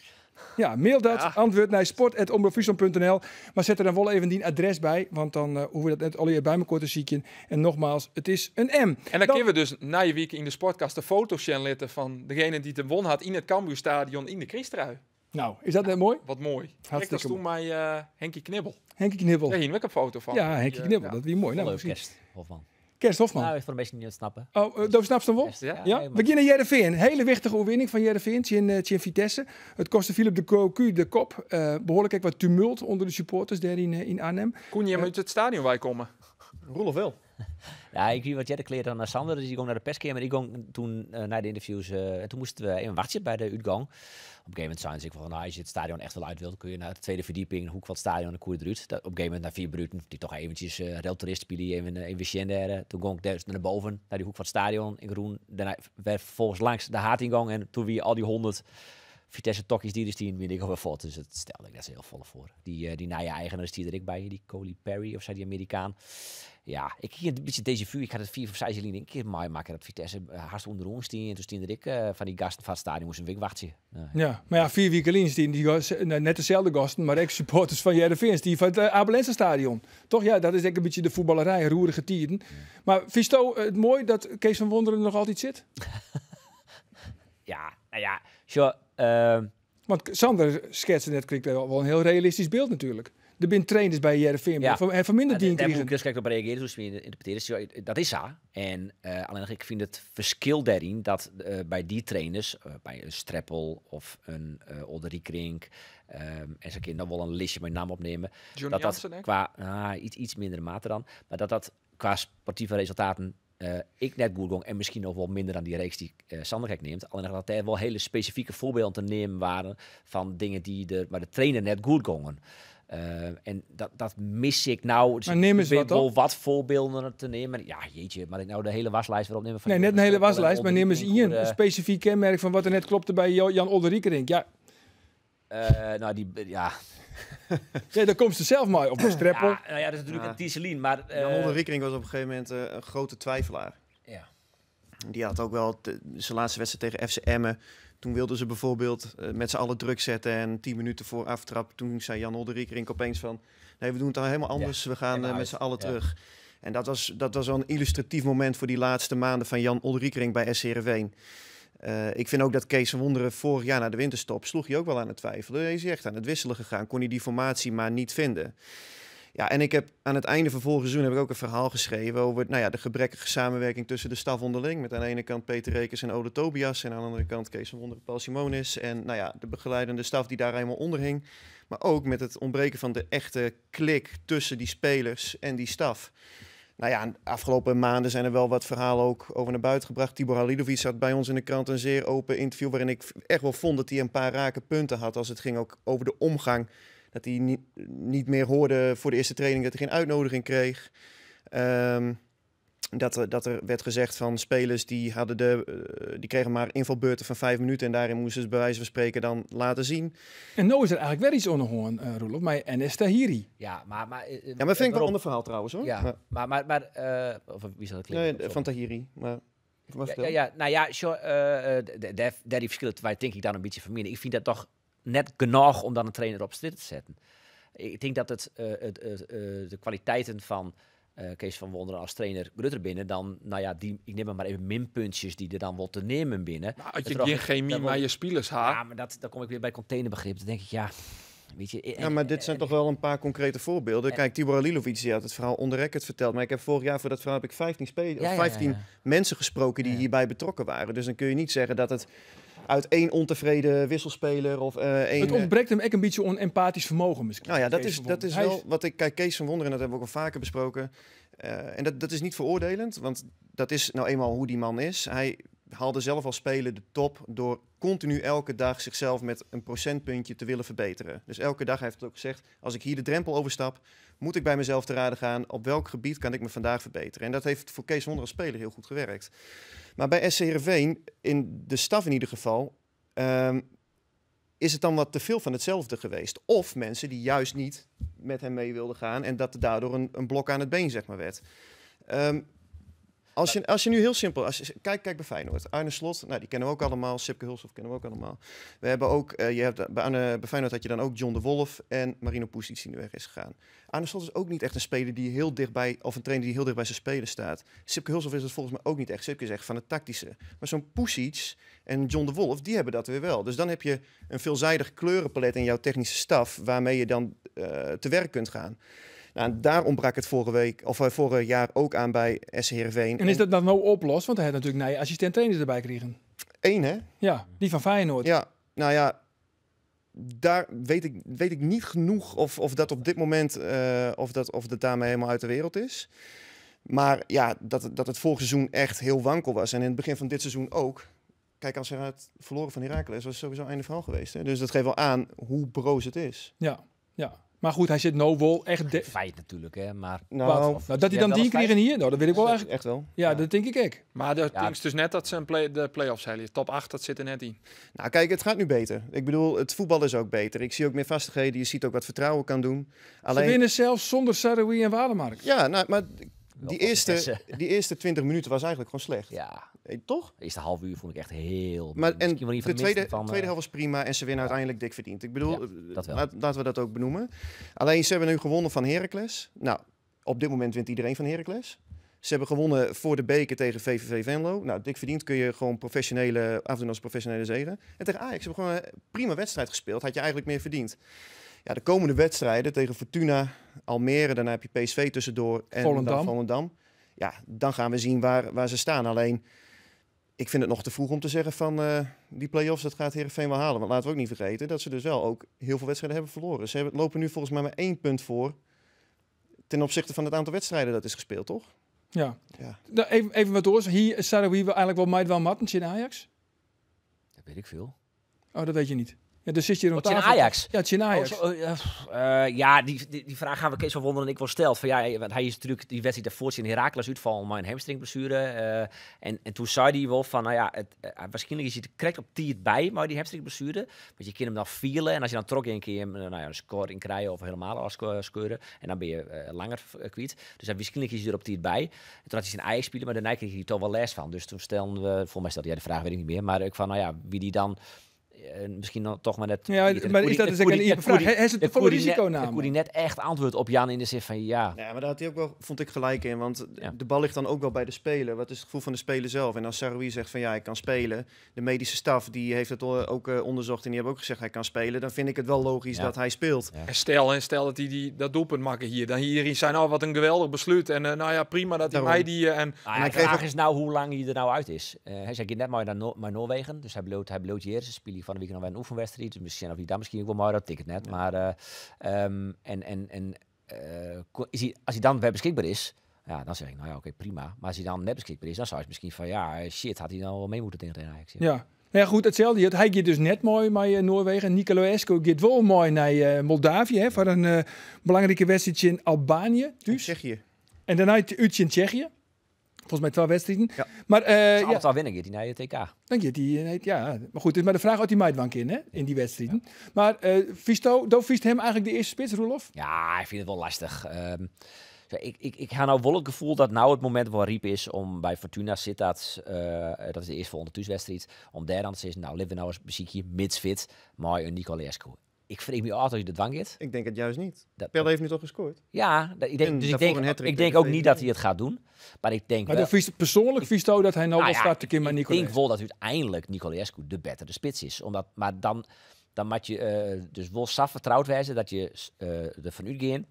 Ja, mail dat. Ja. Antwoord naar sport@omroepfriesland.nl. Maar zet er dan wel even die adres bij, want dan hoeven we dat net al bij elkaar te zieken. En nogmaals, het is een M. En dan kunnen we dus na je week in de Sportcast de foto's zien laten van degene die het won had in het Cambuurstadion in de Kriesttrui. Nou, is dat net mooi? Wat mooi. Kijk, Hartstikke dat is toen mij Henkie Knibbel. Henkie Knibbel. Daar hier heb ik een foto van. Ja, Henkie Die, Knibbel. ja. Dat wie mooi. Nou, Leuk, misschien. Kerst Hofman. Kerst Hofman. Nou, voor de mensen die het snappen. Oh, dat snapt ze dan wel? Kerst, Ja. Ja, nee, we maar- beginnen Heerenveen. Hele wichtige overwinning van Heerenveen in Vitesse. Het kostte Philip de Cocu de kop. Behoorlijk ook wat tumult onder de supporters daar in Arnhem. Kon je hem uit het stadion wij komen? Roelof wel. Ja, ik weet wat jij kleed dan naar Sander, dus die ging naar de perskamer. Ik ging toen naar de interviews en toen moesten we even wachten bij de uitgang. Op een gegeven moment zeiden ze van, nou, als je het stadion echt wel uit wilt, kun je naar de tweede verdieping, de hoek van het stadion, de koer eruit. Dat, op een gegeven moment na 4 minuten, die toch eventjes reltoerist spelen, even zien daar. Toen ging ik dus naar boven, naar die hoek van het stadion in Groen. Daarna werd vervolgens langs de haatingang en toen wie al die 100 Vitesse tokkies die er stien, ben ik alweer voort. Dus dat stelde ik net zo heel volle voor. Die nieuwe eigenaar is die er ik bij, die Coley Perry of zei die Amerikaan. Ja, ik kreeg een beetje déjà vu. Ik had het 4 of 6 jaar een keer mooi maken dat Vitesse haast onder ons stien. En toen stond ik van die gasten van het stadion moest een week wachten. Nee. Ja, maar ja, 4 weken geleden stien die net dezelfde gasten, maar ook supporters van Heerenveen, die van het Abelense stadion. Toch ja, dat is echt een beetje de voetballerij, roerige tijden. Maar vind je het mooi dat Kees van Wonderen nog altijd zit? Ja, nou ja, sure, Want Sander schetste net krekt wel een heel realistisch beeld natuurlijk. Er zijn trainers bij Heerenveen en van minder dien Daar moet kregen. ik dus kijk op reageren, zoals we interpreteren. Dus, ja, dat is zo. En alleen ik vind het verschil daarin dat bij die trainers, bij een Streppel of een Olde Riekerink, en ze kunnen dan wel een listje met naam opnemen. Johnny dat dat Jansen, hè? qua iets mindere mate dan, maar dat qua sportieve resultaten ik net goed ging en misschien nog wel minder dan die reeks die Sander gek neemt. Alleen dat er wel hele specifieke voorbeelden te nemen waren van dingen die er, maar de trainer net goed gingen. En dat mis ik nou. Dus Maar neem ik eens ben wat dan. wel wat voorbeelden te nemen. Ja, jeetje, maar ik nou de hele waslijst weer opnemen. Van Nee, net een hele Streppel en waslijst, maar neem eens Olde Riekerink, Ian. Een specifiek kenmerk van wat er net klopte bij Jan Olde Riekerink. Ja. Nou, die, ja. Ja, daar komt ze zelf maar op de Streppel. Ja, nou ja, dat is natuurlijk een Tieselien, maar, Jan Olde Riekerink was op een gegeven moment een grote twijfelaar. Ja. Die had ook wel zijn laatste wedstrijd tegen FC Emmen. Toen wilden ze bijvoorbeeld met z'n allen druk zetten en 10 minuten voor aftrap. Toen zei Jan Olde Riekerink opeens van, nee, we doen het dan helemaal anders. We gaan, helemaal met uit. z'n allen terug. En dat was wel een illustratief moment voor die laatste maanden van Jan Olde Riekerink bij SC Heerenveen. Ik vind ook dat Kees van Wonderen vorig jaar na de winterstop sloeg hij ook wel aan het twijfelen. Hij is echt aan het wisselen gegaan, kon hij die formatie maar niet vinden. Ja, en ik heb aan het einde van vorig seizoen heb ik ook een verhaal geschreven over, nou ja, de gebrekkige samenwerking tussen de staf onderling. Met aan de ene kant Peter Reekers en Ole Tobias en aan de andere kant Kees van Wonderen, Paul Simonis. En nou ja, de begeleidende staf die daar helemaal onder hing. Maar ook met het ontbreken van de echte klik tussen die spelers en die staf. Nou ja, de afgelopen maanden zijn er wel wat verhalen ook over naar buiten gebracht. Tibor Halilovic had bij ons in de krant een zeer open interview waarin ik echt wel vond dat hij een paar rake punten had als het ging ook over de omgang. Dat hij niet meer hoorde voor de eerste training, dat hij geen uitnodiging kreeg. Dat er werd gezegd van spelers die hadden die kregen maar invalbeurten van 5 minuten en daarin moesten ze bij wijze van spreken dan laten zien. En nou is er eigenlijk weer iets onderhoorn, Roelof, maar Enes Tahiri. Ja, maar, Ja, maar vind ik wel waarom? een ander verhaal trouwens, hoor. Ja, Maar maar of wie zal het klinken? Nee, van Tahiri. Maar Ja, vertel. ja, ja, nou ja, sure, daar die verschillen, wij denk ik daar een beetje van minder. Ik vind dat toch net genoeg om dan een trainer op zitten te zetten. Ik denk dat de kwaliteiten van Kees van Wonderen als trainer groter binnen dan, nou ja, die, ik neem maar even minpuntjes die er dan wel te nemen binnen. Maar als je Dat er ook geen chemie dat wel met je spelers haalt. Ja, maar dan kom ik weer bij containerbegrip. Dan denk ik, ja, weet je, Ja, maar dit zijn toch wel een paar concrete voorbeelden. Kijk, Tibor Halilovic die had het verhaal onder record verteld. Maar ik heb vorig jaar voor dat verhaal heb ik 15 spelers, of 15 mensen gesproken die hierbij betrokken waren. Dus dan kun je niet zeggen dat het uit één ontevreden wisselspeler of één, Het ontbreekt hem echt een beetje onempathisch vermogen misschien. Nou ja, Kees van dat is Wonderen. wel Hij is wat ik... Kijk, Kees van Wonderen, dat hebben we ook al vaker besproken. En dat is niet veroordelend, want dat is nou eenmaal hoe die man is. Hij haalde zelf als speler de top door continu elke dag zichzelf met een procentpuntje te willen verbeteren. Dus elke dag, hij heeft het ook gezegd, als ik hier de drempel overstap, moet ik bij mezelf te raden gaan, op welk gebied kan ik me vandaag verbeteren? En dat heeft voor Kees van Wonderen als speler heel goed gewerkt. Maar bij SC Heerenveen, in de staf in ieder geval, is het dan wat te veel van hetzelfde geweest? Of mensen die juist niet met hem mee wilden gaan en dat er daardoor een blok aan het been, zeg maar, werd. Als je nu heel simpel, als je, kijk, kijk bij Feyenoord. Arne Slot, nou, die kennen we ook allemaal. Sipke Hulshoff kennen we ook allemaal. We hebben ook, je hebt, bij Arne, bij Feyenoord had je dan ook John de Wolf en Marino Pusic die nu weg is gegaan. Arne Slot is ook niet echt een speler die heel dichtbij, of een trainer die heel dicht bij zijn spelers staat. Sipke Hulshoff is het volgens mij ook niet echt. Sipke is echt van het tactische. Maar zo'n Pusic en John de Wolf, die hebben dat weer wel. Dus dan heb je een veelzijdig kleurenpalet in jouw technische staf, waarmee je dan te werk kunt gaan. Nou, en daar ontbrak het vorige week, of vorig jaar ook aan bij SC Heerenveen. En is dat dan nou oplost? Want hij had natuurlijk nieuwe assistent trainers erbij gekregen. Eén, hè? Ja, die van Feyenoord. Ja, nou ja, daar weet ik niet genoeg of dat op dit moment of dat daarmee helemaal uit de wereld is. Maar ja, dat het vorig seizoen echt heel wankel was. En in het begin van dit seizoen ook. Kijk, als hij had verloren van Heracles, was het sowieso einde verhaal geweest. Hè? Dus dat geeft wel aan hoe broos het is. Ja, ja. Maar goed, hij zit nou wel echt de- Feit natuurlijk, hè, maar Nou, Wat? Nou, dat hij Ja, dan wel die een feit. kregen hier, nou, dat weet ik wel eigenlijk. Echt wel. Ja, Ja. dat denk ik ook. Maar dat Ja. is dus net dat ze een de play-offs halen. Top 8, dat zit er net in. Nou, kijk, het gaat nu beter. Ik bedoel, het voetbal is ook beter. Ik zie ook meer vastigheden. Je ziet ook wat vertrouwen kan doen. Ze Alleen, winnen zelfs zonder Sahraoui en Walemark. Ja, nou, maar Wel wat Vitesse. die eerste 20 minuten was eigenlijk gewoon slecht. Ja. Toch? De eerste half uur vond ik echt heel... Maar, en misschien wel een van de de minste van, tweede helft was prima en ze winnen uiteindelijk dik verdiend. Ik bedoel, Ja, dat wel. laten we dat ook benoemen. Alleen, ze hebben nu gewonnen van Heracles. Nou, op dit moment wint iedereen van Heracles. Ze hebben gewonnen voor de beker tegen VVV Venlo. Nou, dik verdiend kun je gewoon professionele, afdoen als professionele zegen. En tegen Ajax hebben we gewoon een prima wedstrijd gespeeld. Had je eigenlijk meer verdiend. Ja, de komende wedstrijden tegen Fortuna, Almere, daarna heb je PSV tussendoor en Volendam. dan Volendam. Ja, dan gaan we zien waar ze staan. Alleen, ik vind het nog te vroeg om te zeggen van die play-offs, dat gaat Heerenveen wel halen. Want laten we ook niet vergeten dat ze dus wel ook heel veel wedstrijden hebben verloren. Ze lopen nu volgens mij maar 1 punt voor ten opzichte van het aantal wedstrijden dat is gespeeld, toch? Ja. Ja. Nou, even wat door. Hier zouden we eigenlijk wel meid wel matten in Ajax? Dat weet ik veel. Oh, dat weet je niet. Ja, dus zit je hier om Oh, in tafel. Ajax? Ja, het Ajax. Oh, zo, ja, die vraag gaan we Kees van Wonderen en ik wel steld. Van, ja, want hij is natuurlijk die wedstrijd daarvoor in Heracles uitvallen, maar een hamstringblessure. En toen zei hij wel van, nou ja, waarschijnlijk is hij er correct op tijd bij, maar die hamstringblessure. Want je kunt hem dan vielen en als je dan trok in kun je hem een score in krijgen of helemaal afscoren. En dan ben je langer kwijt. Dus hij, waarschijnlijk is hij er op tijd bij. En toen had hij zijn Ajax spelen, maar daarna kreeg hij er toch wel les van. Dus toen stelden we, volgens mij stelde jij de vraag, weet ik niet meer, maar ik van, nou ja, wie die dan... Misschien dan toch maar net... Ja, maar is dat dus ook een iepe vraag? Hij is het volle risico namelijk. Ik net echt antwoord op Jan in de zin van ja. Ja, maar daar had hij ook wel, vond ik, gelijk in. Want de bal ligt dan ook wel bij de speler. Wat is het gevoel van de speler zelf? En als Sahraoui zegt van ja, ik kan spelen. De medische staf die heeft het ook onderzocht en die hebben ook gezegd hij kan spelen. Dan vind ik het wel logisch dat hij speelt. Ja. En stel dat hij dat doelpunt maken hier. Dan hierin zijn al wat een geweldig besluit. En nou ja, prima dat hij mij die... en hij de vraag is nou hoe lang hij er nou uit is. Hij zei net maar naar Noorwegen. Dus hij bloot hier. Ze spelen van de week nog bij een oefenwedstrijd. Dus misschien of hij daar misschien ook wel maar dat ticket net. Maar is hij, als hij dan weer beschikbaar is, ja, dan zeg ik nou ja, oké, prima. Maar als hij dan net beschikbaar is, dan zou je misschien van ja, shit, had hij dan wel mee moeten tegen Ajax. Ja. Ja. Nou ja, goed, hetzelfde. Hij gaat dus net mooi met Noorwegen. Nicolaescu gaat wel mooi naar Moldavië, hè, voor een belangrijke wedstrijd in Albanië. Dus. Tsjechië. En daarna uitje in Tsjechië. Volgens mij 12 wedstrijden. Ja. Maar ja. Al winnen gaat hij naar je TK. Dank je. Die, ja. Maar goed, het is maar de vraag of hij meidwank in, hè, in die wedstrijden. Ja. Maar Visto, do viest hem eigenlijk de eerste spits, Roelof? Ja, ik vind het wel lastig. Ik heb nou wel het gevoel dat nou het moment wel riep is om bij Fortuna Sittard, dat is de eerste volgende thuiswedstrijd, om daar dan te zeggen, nou, leven we nou eens beziekje, mits fit, maar een Nicolaescu. Ik vrees me altijd dat je de dwang gaat. Ik denk het juist niet. Pelle heeft nu toch gescoord? Ja, ik denk, dus ik denk ook niet dat hij het gaat doen. Maar ik denk maar wel... vies, persoonlijk vies dat hij nou wel start te keer maar Nicolaescu. Ik denk wel dat uiteindelijk Nicolaescu de betere spits is. Omdat, maar dan moet je dus wel saf vertrouwd wijzen dat je ervan uitgaat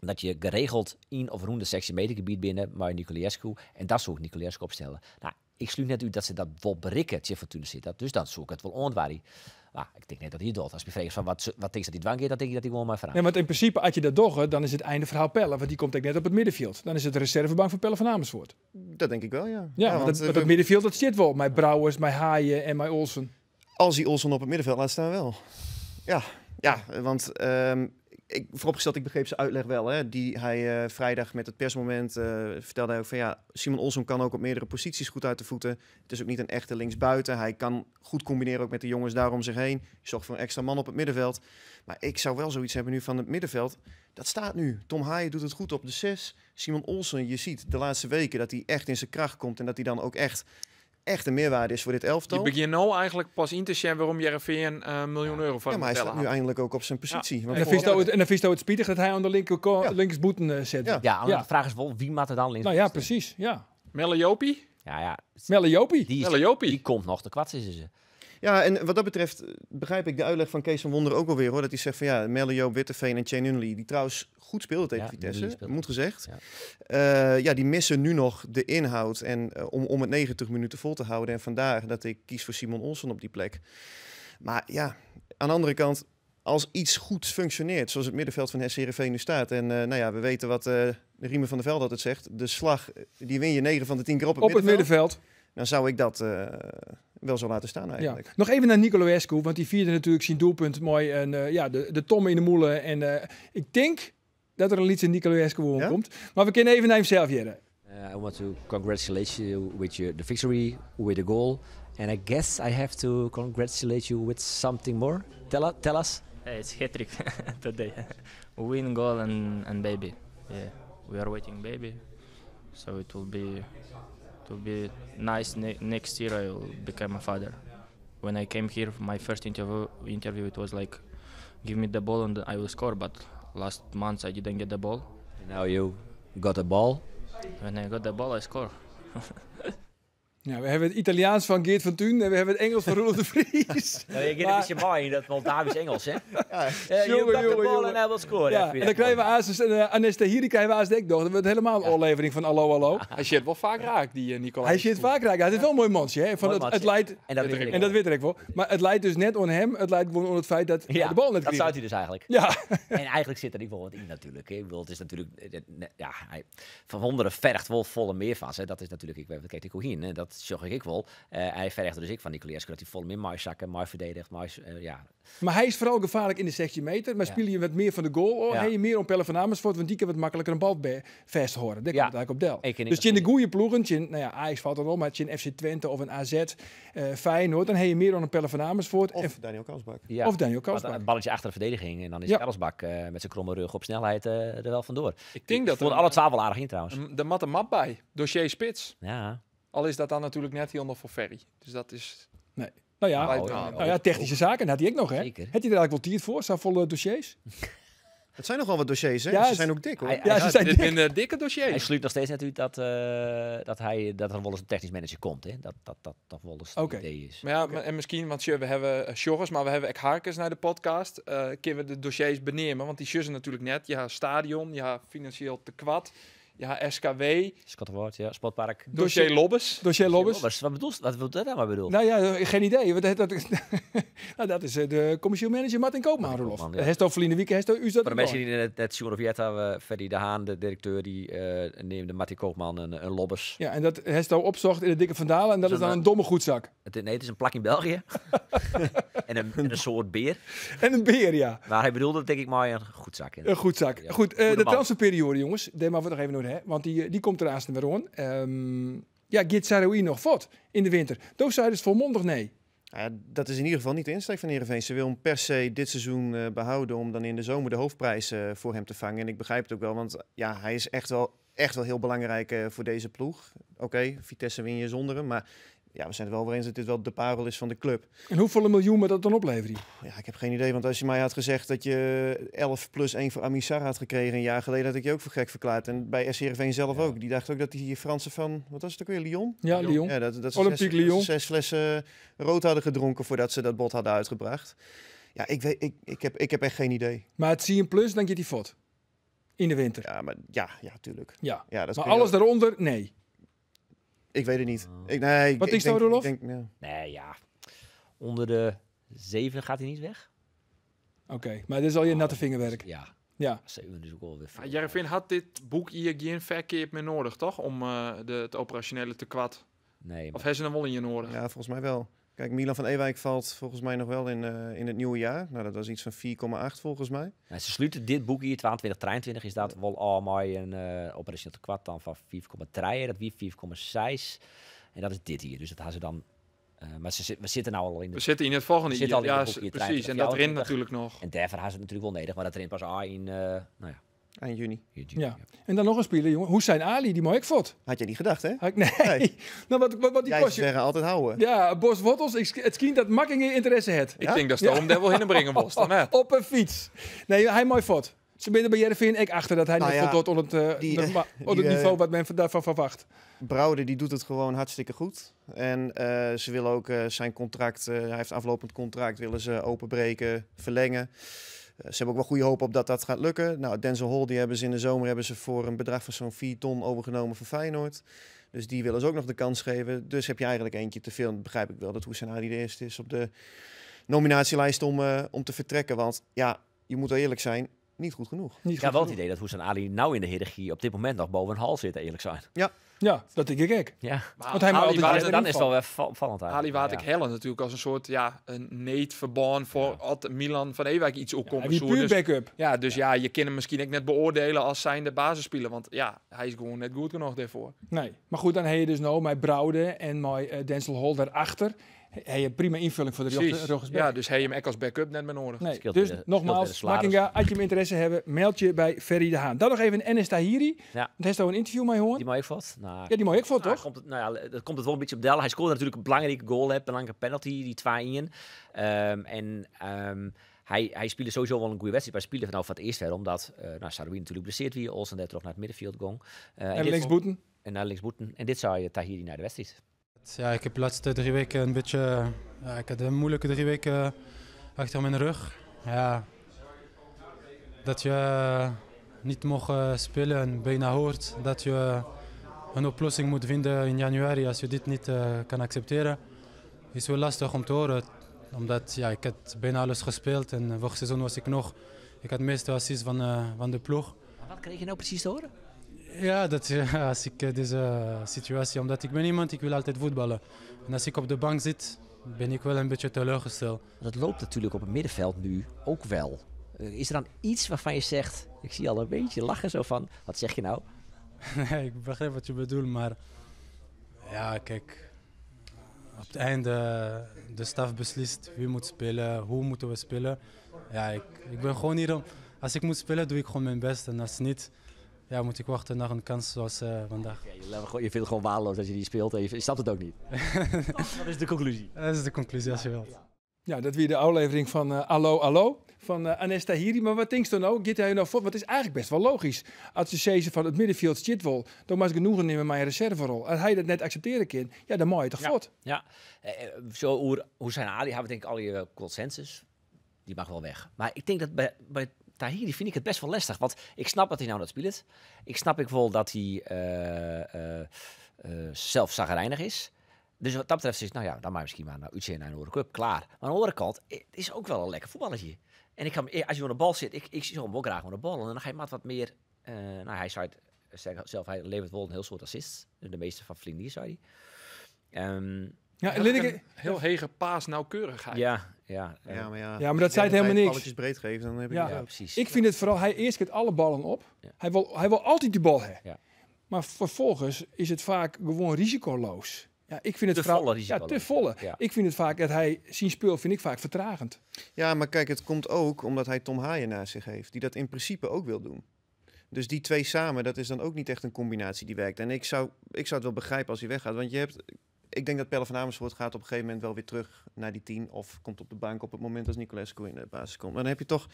dat je geregeld in of rond de 16 meter gebied binnen, maar Nicolaescu. En dat zou ik Nicolaescu opstellen. Nou, ik sluit net uit dat ze dat wel bereiken, het Fortuna zit. Dus dan zoek ik het wel ontwaar. Nou, ik denk net dat hij het doet. Als je vraagt van wat denk je dat hij dwang is, dan denk ik dat hij gewoon maar vraagt. Nee, want in principe, als je dat doet, dan is het einde verhaal Pelle. Want die komt ook net op het middenveld. Dan is het de reservebank van Pelle van Amersfoort. Dat denk ik wel, ja. Ja, want het middenveld, dat zit wel. Mijn Brouwers, mijn Haaien en mijn Olsen. Als hij Olsen op het middenveld laat staan wel. Ja, ja, want vooropgesteld, ik begreep zijn uitleg wel. Hè, die hij vrijdag met het persmoment vertelde hij ook van ja, Simon Olsson kan ook op meerdere posities goed uit de voeten. Het is ook niet een echte linksbuiten. Hij kan goed combineren ook met de jongens daar om zich heen. Je zorgt voor een extra man op het middenveld. Maar ik zou wel zoiets hebben nu van het middenveld. Dat staat nu. Tom Haaien doet het goed op de 6. Simon Olsson, je ziet de laatste weken dat hij echt in zijn kracht komt en dat hij dan ook echt een meerwaarde is voor dit elftal. Je begint nou eigenlijk pas in te zien waarom Heerenveen €1 miljoen van ja, maar hij staat nu eindelijk ook op zijn positie. Ja. En dan vies het spietig dat hij aan de linker linksboeten zet. Ja, ja, de vraag is wel, wie maakt er dan links? Nou ja, precies. Ja. Melle Jopie? Ja. Melle Jopie? Die komt nog de kwats is ze. Ja, en wat dat betreft begrijp ik de uitleg van Kees van Wonderen ook alweer, hoor. Dat hij zegt van ja, Melle Joop, Witteveen en Chen Unley, die trouwens goed speelde tegen Vitesse, moet gezegd. Ja. Ja, die missen nu nog de inhoud en, om het 90 minuten vol te houden. En vandaar dat ik kies voor Simon Olsson op die plek. Maar ja, aan de andere kant, als iets goed functioneert, zoals het middenveld van SC Heerenveen nu staat. En nou ja, we weten wat de Riemen van der Velde altijd zegt. De slag, die win je 9 van de 10 keer op het middenveld. Dan zou ik dat wel zo laten staan eigenlijk. Ja. Nog even naar Nicolaescu, want die vierde natuurlijk zijn doelpunt mooi. En ja, de tomme in de moelen. En ik denk dat er een liedje Nicolaescu komt. Maar we kunnen even naar hem zelf, Jelle. I want to congratulate you with the victory, with the goal. And I guess I have to congratulate you with something more. Tell us. Hey, it's hat-trick today. Win, goal and baby. Yeah, we are waiting baby. So it will be... It will be nice next year. I will become a father. When I came here, my first interview, it was like, give me the ball and I will score. But last month I didn't get the ball. And now you got the ball When I got the ball, I score. Ja, we hebben het Italiaans van Geert van Tuin en we hebben het Engels van Roelof de Vries. Nou, je gaat een beetje mooi in dat Moldavisch Engels, hè? Ja. You got the ball jongen. and I will score. Ja, en dan krijgen we Asus en Anes Tahiri krijgen we Asus ook nog. Dat wordt helemaal een aflevering van Allo Allo. Hij zit wel vaak raak, die Nicolai. Hij zit vaak raak. Hij is wel een mooi mansje, hè? Van Mooi het mansje. leidt, En dat weet ik en dat weet ik wel. Maar het leidt dus net om hem. Het leidt gewoon om het feit dat hij Ja, de bal net dat kreeg. zou hij dus eigenlijk. Ja, En eigenlijk zit er niet wel wat in natuurlijk. Hè. Ik bedoel, het is natuurlijk, ja, hij, Van Wonderen vergt wel volle meer van ze. Dat is natuurlijk, ik weet, kijk, ik hoe hè, dat zag ik wel. Hij vergt er dus ik van Nicolaescu dat hij volle meer maar zakken, maar verdedigt, maar ja. maar hij is vooral gevaarlijk in de 16 meter. Maar Ja. speel je wat meer van de goal, oh, Ja. heb je meer om Pelle van Amersfoort, want die kan wat makkelijker een bal bij vast horen. Daar Ja. komt het eigenlijk op del. Ik ken Dus in de goede ploegen, tjin, nou ja, Ajax valt er wel, maar tjin FC Twente of een AZ, Feyenoord, dan heb je meer om een Pelle van Amersfoort Of en, Daniel Kalsbak. Ja. of Daniel Maar Kalsbak. Een balletje achter de verdediging en dan is Ja. Karlsbak met zijn kromme rug op snelheid er wel vandoor. Ik denk dat Voor er alle 12 wel aardig in trouwens. de mat een map bij. Dossier spits. Ja. Al is dat dan natuurlijk net heel nog voor Ferry. Dus dat is... Nee. Nou ja, Blijft Oh, ja. nou ja, technische zaken, dat had hij ook nog, hè? Zeker. Had hij er eigenlijk wel tijd voor? Zijn volle dossiers? Het zijn nogal wat dossiers, hè? Ja, Ze het- zijn ook dik, hoor. Hij- Ja, ze zijn Dit dik. zijn dikke dossiers. Hij sluit nog steeds net uit dat er wel eens een technisch manager komt. Hè? Dat dat wel eens het Oké. idee is. Maar ja, en misschien, want we hebben Sjorres, maar we hebben ook Harkes naar de podcast. Kunnen we de dossiers benemen? Want die sjussen natuurlijk net. Ja, stadion, ja, financieel tekwart. Ja, SKW, Scott Award, ja, Sportpark. dossier Lobbes. Dossier Lobbes. Wat bedoelt wat wil dat nou maar bedoelt? Nou ja, geen idee. Want nou, dat is de commercieel manager Martin Koopman, Martin Roelof. Koopman, ja. Hij is al verleden week, hij is u dat Voor de mensen die net, net Sjoerd of Jetta, Ferdy de Haan, de directeur, die neemde Martin Koopman een lobbes. Ja, en dat hij is al opzocht in de dikke Vandalen en dat is dan Zo'n, een domme goedzak. Nee, het is een plak in België. en een soort beer. En een beer, ja. Maar hij bedoelde denk ik maar een goed zak. Een goed zak. Ja. Goed, Goede de man. transferperiode, jongens. Daar maar we nog even door, hè? Want die komt eraan weer aan. Ja, gaat Saroui nog voort in de winter? Doos zei dus volmondig nee. Ja, dat is in ieder geval niet de insteek van Heerenveen. Ze wil hem per se dit seizoen behouden om dan in de zomer de hoofdprijs voor hem te vangen. En ik begrijp het ook wel, want ja, hij is echt wel heel belangrijk voor deze ploeg. Oké, Vitesse win je zonder hem, maar ja, we zijn het wel weer eens dat dit wel de parel is van de club. En hoeveel miljoen moet dat dan opleveren? Ja, ik heb geen idee, want als je mij had gezegd dat je 11 plus 1 voor Amisar had gekregen een jaar geleden, had ik je ook voor gek verklaard. En bij SC Heerenveen zelf ook. Die dacht ook dat die Fransen van, wat was het ook weer, Lyon? Ja, Lyon. Ja, dat ze Olympique Lyon. 6 flessen rood hadden gedronken voordat ze dat bot hadden uitgebracht. Ja, ik, weet, ik heb echt geen idee. Maar het zie je plus, dan gaat hij fot. In de winter. Ja, maar ja, tuurlijk. Ja. Ja, dat Maar kun je alles daaronder, nee. Ik weet het niet. Ik, nee, ik, Wat ik is denk, nou, Roelof? Ik denk, ja. Nee, ja. Onder de 7 gaat hij niet weg. Oké, maar dit is al je natte vingerwerk. Ja, Ja. 7 is ook alweer veel. Ja, Heerenveen had dit boek hier geen verkeerd meer nodig, toch? Om het operationele tekwart. Nee, Of maar hebben ze hem wel in je nodig? Ja, volgens mij wel. Kijk, Milan van Ewijk valt volgens mij nog wel in het nieuwe jaar. Nou, dat was iets van 4,8 volgens mij. Nou, ze sluiten dit boek hier, 22, 23, is dat wel al mooi een operationeel tekwart dan van 4,3. Dat wie 4,6. En dat is dit hier. Dus dat hadden ze dan. Maar we zitten nou al in de. We zitten in het volgende We zitten jaar. al in Ja, het boekje, precies. 23, En dat rint 24. natuurlijk nog. En daarvoor hadden ze het natuurlijk wel nodig, maar dat rint pas al in. Nou ja, Eind juni. juni. Ja. En dan nog een speler, jongen. Hussein Ali, die mooi ik fot. Had jij niet gedacht, hè? Had ik, nee. Nee. Nou, wat die Jij kost je. zeggen altijd houden. Ja, Bos Wortels. Het schijnt dat Makkinge interesse heeft. Ik denk dat Stoom daar wel heen brengen was. Dan, hè? Op een fiets. Nee, hij mooi fot. Ze binnen bij Heerenveen ik achter dat hij Nou niet ja, voldoet onder het, onder het niveau wat men daarvan verwacht. Brouwer die doet het gewoon hartstikke goed. En ze willen ook zijn contract, hij heeft aflopend contract, willen ze openbreken, verlengen. Ze hebben ook wel goede hoop op dat dat gaat lukken. Nou, Denzel Hall, die hebben ze in de zomer hebben ze voor een bedrag van zo'n 4 ton overgenomen van Feyenoord. Dus die willen ze ook nog de kans geven. Dus heb je eigenlijk eentje te veel. En dat begrijp ik wel dat Hussein Ali de eerste is op de nominatielijst om te vertrekken. Want ja, je moet wel eerlijk zijn, niet goed genoeg. Niet Ik goed heb wel het genoeg. idee dat Hussein Ali nou in de hiërarchie op dit moment nog boven een hal zit, eerlijk zijn. Ja, dat denk ik ook. Ja. Maar Want hij moet Ali altijd Waard- erin dan is het vallen. wel weer opvallend eigenlijk. Ali waard Ja. ik hellen natuurlijk als een soort een neetverband voor als Milan van Ewijk iets opkomt. Hij die puur dus, backup. ja, dus ja, je kan hem misschien ook net beoordelen als zijnde basisspeler. Want ja, hij is gewoon net goed genoeg daarvoor. Nee, maar goed, dan heb je dus nou mijn Brouwde en mijn Denzel Hall daarachter. Hij heeft prima invulling voor de Precies. rechtsback. Ja, dus hij hem ook als backup net meer nodig. Nee, Scheelt dus weer de- scheelt weer de nogmaals, salaris. Makkinga, als je hem interesse hebben, meld je bij Ferry de Haan. Dan nog even Enes Tahiri. Ja. Want hij heeft al een interview mee hoor. Die mooie vod. Nou, Ja, die mooie ik vond, Nou, toch? Komt het, nou ja, dat komt het wel een beetje op Del. Hij scoorde natuurlijk een belangrijke goal, hè, belangrijke penalty, die 2-1. En Hy spile sowieso wel in goede wedstrijd, maar spile nou voor het eerst weer omdat nou, Saroui natuurlijk blesseerd wie, Olsen daar terug naar het middenveld gong. En linksboeten. En naar linksboeten. En dit zou je Tahiri naar de wedstrijd. Ja, ik heb de laatste 3 weken een beetje... Ja, ik had een moeilijke 3 weken achter mijn rug. Ja, dat je niet mocht spelen en bijna hoort dat je een oplossing moet vinden in januari als je dit niet kan accepteren. Is wel lastig om te horen, omdat ja, ik had bijna alles gespeeld en vorig seizoen was ik nog... Ik had de meeste assists van de ploeg. Maar wat kreeg je nou precies te horen? Ja, dat, ja, als ik deze situatie... Omdat ik ben iemand, ik wil altijd voetballen. En als ik op de bank zit, ben ik wel een beetje teleurgesteld. Dat loopt natuurlijk op het middenveld nu ook wel. Is er dan iets waarvan je zegt... Ik zie al een beetje lachen zo van... Wat zeg je nou? Nee, ik begrijp wat je bedoelt, maar... Ja, kijk... Op het einde, de staf beslist wie moet spelen, hoe moeten we spelen. Ja, ik ben gewoon hier om... Als ik moet spelen, doe ik gewoon mijn best. En als niet, ja, moet ik wachten naar een kans zoals vandaag. Ja, je vindt het gewoon waardeloos als je die speelt en je snapt het ook niet. Dat is de conclusie. Dat is de conclusie, als je wilt. Ja, dat weer de aflevering van Allo Allo van Anes Tahiri. Maar wat denk je nou? Gaat hij nou voor? Want het is eigenlijk best wel logisch. Als je zegt van het middenveld zit wel, dan mag genoegen nemen mijn reserverol. Als hij dat net accepteren kan, ja, dan mag je toch voort. Ja, zo hoe zijn Ali hebben we denk ik al je consensus. Die mag wel weg. Maar ik denk dat bij Tahiri vind ik het best wel lastig. Want ik snap dat hij nou dat speelt. Ik snap ik wel dat hij zelf zagrijnig is. Dus wat dat betreft is, nou ja, dan maar misschien maar naar UC naar een Club, klaar. Maar aan de andere kant, het is ook wel een lekker voetballertje. En ik kan, als je aan de bal zit, ik zie hem ook graag aan de bal. En dan ga je maar wat meer, nou hij zei het zelf, hij levert wel een heel soort assists. De meeste van Vlinier, zei hij. Ja, een heel hege paasnauwkeurigheid. Ja, ja. Ja, maar, ja, maar dat zei het helemaal niks. Balletjes breed geven, dan heb ik ja, precies. Ik vind het vooral, hij eerst het alle ballen op. Ja. Hij wil altijd die bal hebben. Ja. Maar vervolgens is het vaak gewoon risicoloos. Ja, ik vind het te volle. Ja, te volle. Ja. Ik vind het vaak dat hij zijn spul vind ik vaak vertragend. Ja, maar kijk, het komt ook omdat hij Tom Haaien naast zich heeft, die dat in principe ook wil doen. Dus die twee samen, dat is dan ook niet echt een combinatie die werkt. En ik zou het wel begrijpen als hij weggaat, want je hebt, ik denk dat Pelle van Amersfoort gaat op een gegeven moment wel weer terug naar die 10 of komt op de bank op het moment als Nicolescu in de basis komt. Maar dan heb je toch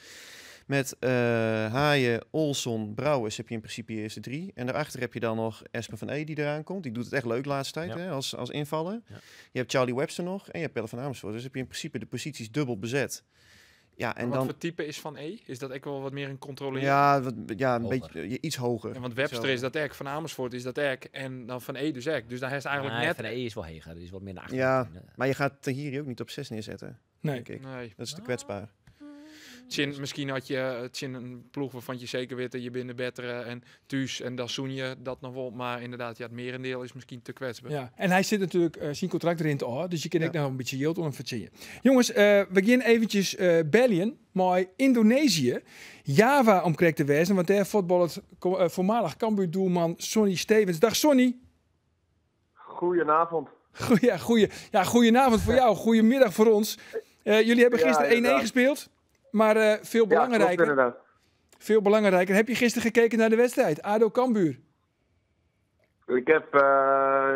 met Haaien, Olsson, Brouwers heb je in principe je eerste 3. En daarachter heb je dan nog Espen van E die eraan komt. Die doet het echt leuk de laatste tijd, hè, als invaller. Ja. Je hebt Charlie Webster nog en je hebt Pelle van Amersfoort. Dus heb je in principe de posities dubbel bezet. Ja, en wat dan voor type is Van E? Is dat ook wel wat meer een controleren? Ja, een beetje iets hoger. Ja, want Webster is dat ek, Van Amersfoort is dat ek en dan Van E dus ek. Dus daar is eigenlijk nee, net... Van E is wel heger, die is wat meer naar achter. Ja, maar je gaat Tahiri ook niet op 6 neerzetten. Nee. Denk ik. Nee. Dat is te kwetsbaar. Tjin, misschien had je Tjin een ploeg waarvan je zeker weet dat je binnen betteren en thuis en dan zoen je dat nog wel. Maar inderdaad, ja, het merendeel is misschien te kwetsbaar. Ja, en hij zit natuurlijk zijn contract erin te houden, dus je kan ook nog een beetje yield om hem verzinnen. Jongens, we gaan eventjes bellen maar Indonesië. Java om correct te wezen, want daar voetbalt voormalig Cambuur-doelman Sonny Stevens. Dag Sonny. Goedenavond. Goedenavond voor jou, goedemiddag voor ons. Jullie hebben gisteren 1-1 gespeeld. Maar veel belangrijker, ja, klopt, veel belangrijker. Heb je gisteren gekeken naar de wedstrijd? ADO Cambuur. Ik heb,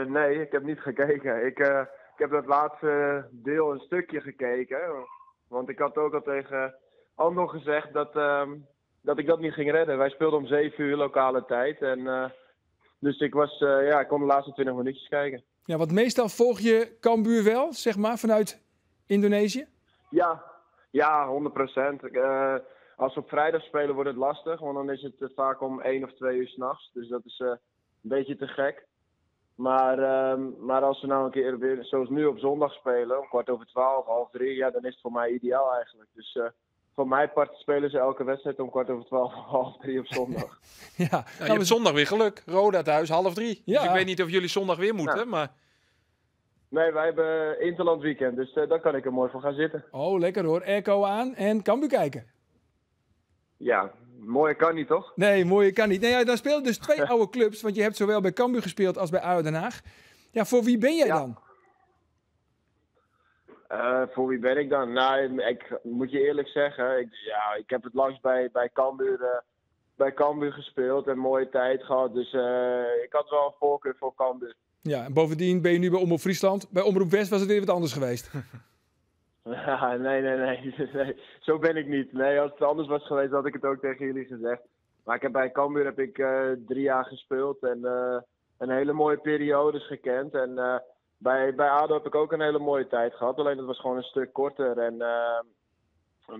nee, ik heb niet gekeken. Ik heb dat laatste deel een stukje gekeken. Want ik had ook al tegen Andor gezegd dat ik dat niet ging redden. Wij speelden om 7 uur lokale tijd. En, dus ik, was, ik kon de laatste 20 minuutjes kijken. Ja, want meestal volg je Cambuur wel, zeg maar, vanuit Indonesië? Ja. Ja, 100%. Als we op vrijdag spelen wordt het lastig, want dan is het vaak om 1 of 2 uur 's nachts. Dus dat is een beetje te gek. Maar als we nou een keer weer, zoals nu op zondag spelen, om 12:15, 2:30, ja, dan is het voor mij ideaal eigenlijk. Dus voor mijn part spelen ze elke wedstrijd om 12:15, 2:30 op zondag. Ja, nou, je hebt zondag weer geluk. Roda thuis, 2:30. Ja. Dus ik weet niet of jullie zondag weer moeten, ja. Maar... Nee, wij hebben Interland weekend, dus daar kan ik er mooi voor gaan zitten. Oh, lekker hoor. Airco aan en Cambuur kijken. Ja, mooier kan niet, toch? Nee, mooier kan niet. Nee, ja, dan spelen dus twee oude clubs, want je hebt zowel bij Cambuur gespeeld als bij ADO Den Haag. Ja, voor wie ben jij dan? Voor wie ben ik dan? Nou, ik moet je eerlijk zeggen, ik heb het langst bij Cambuur gespeeld en mooie tijd gehad. Dus ik had wel een voorkeur voor Cambuur. Ja, en bovendien ben je nu bij Omroep Friesland. Bij Omroep West was het weer wat anders geweest. Nee, nee, nee, nee. Zo ben ik niet. Nee, als het anders was geweest, had ik het ook tegen jullie gezegd. Maar ik heb bij Cambuur heb ik 3 jaar gespeeld en een hele mooie periodes gekend. En bij ADO heb ik ook een hele mooie tijd gehad. Alleen dat was gewoon een stuk korter. En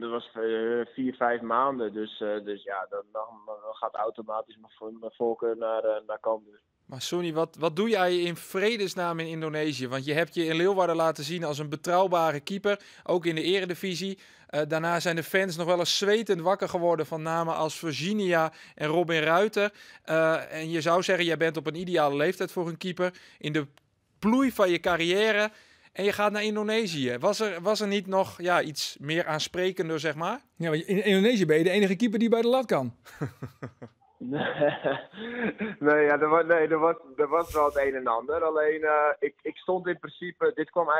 dat was 4, 5 maanden. Dus ja, dan gaat automatisch mijn voorkeur naar Cambuur. Maar Sonny, wat doe jij in vredesnaam in Indonesië? Want je hebt je in Leeuwarden laten zien als een betrouwbare keeper, ook in de eredivisie. Daarna zijn de fans nog wel eens zwetend wakker geworden van namen als Virginia en Robin Ruiter. En je zou zeggen, jij bent op een ideale leeftijd voor een keeper. In de bloei van je carrière. En je gaat naar Indonesië. Was er niet nog, ja, iets meer aansprekender, zeg maar? Ja, maar in Indonesië ben je de enige keeper die bij de lat kan. Nee, ja, nee, er was wel het een en ander. Alleen, ik stond in principe, dit kwam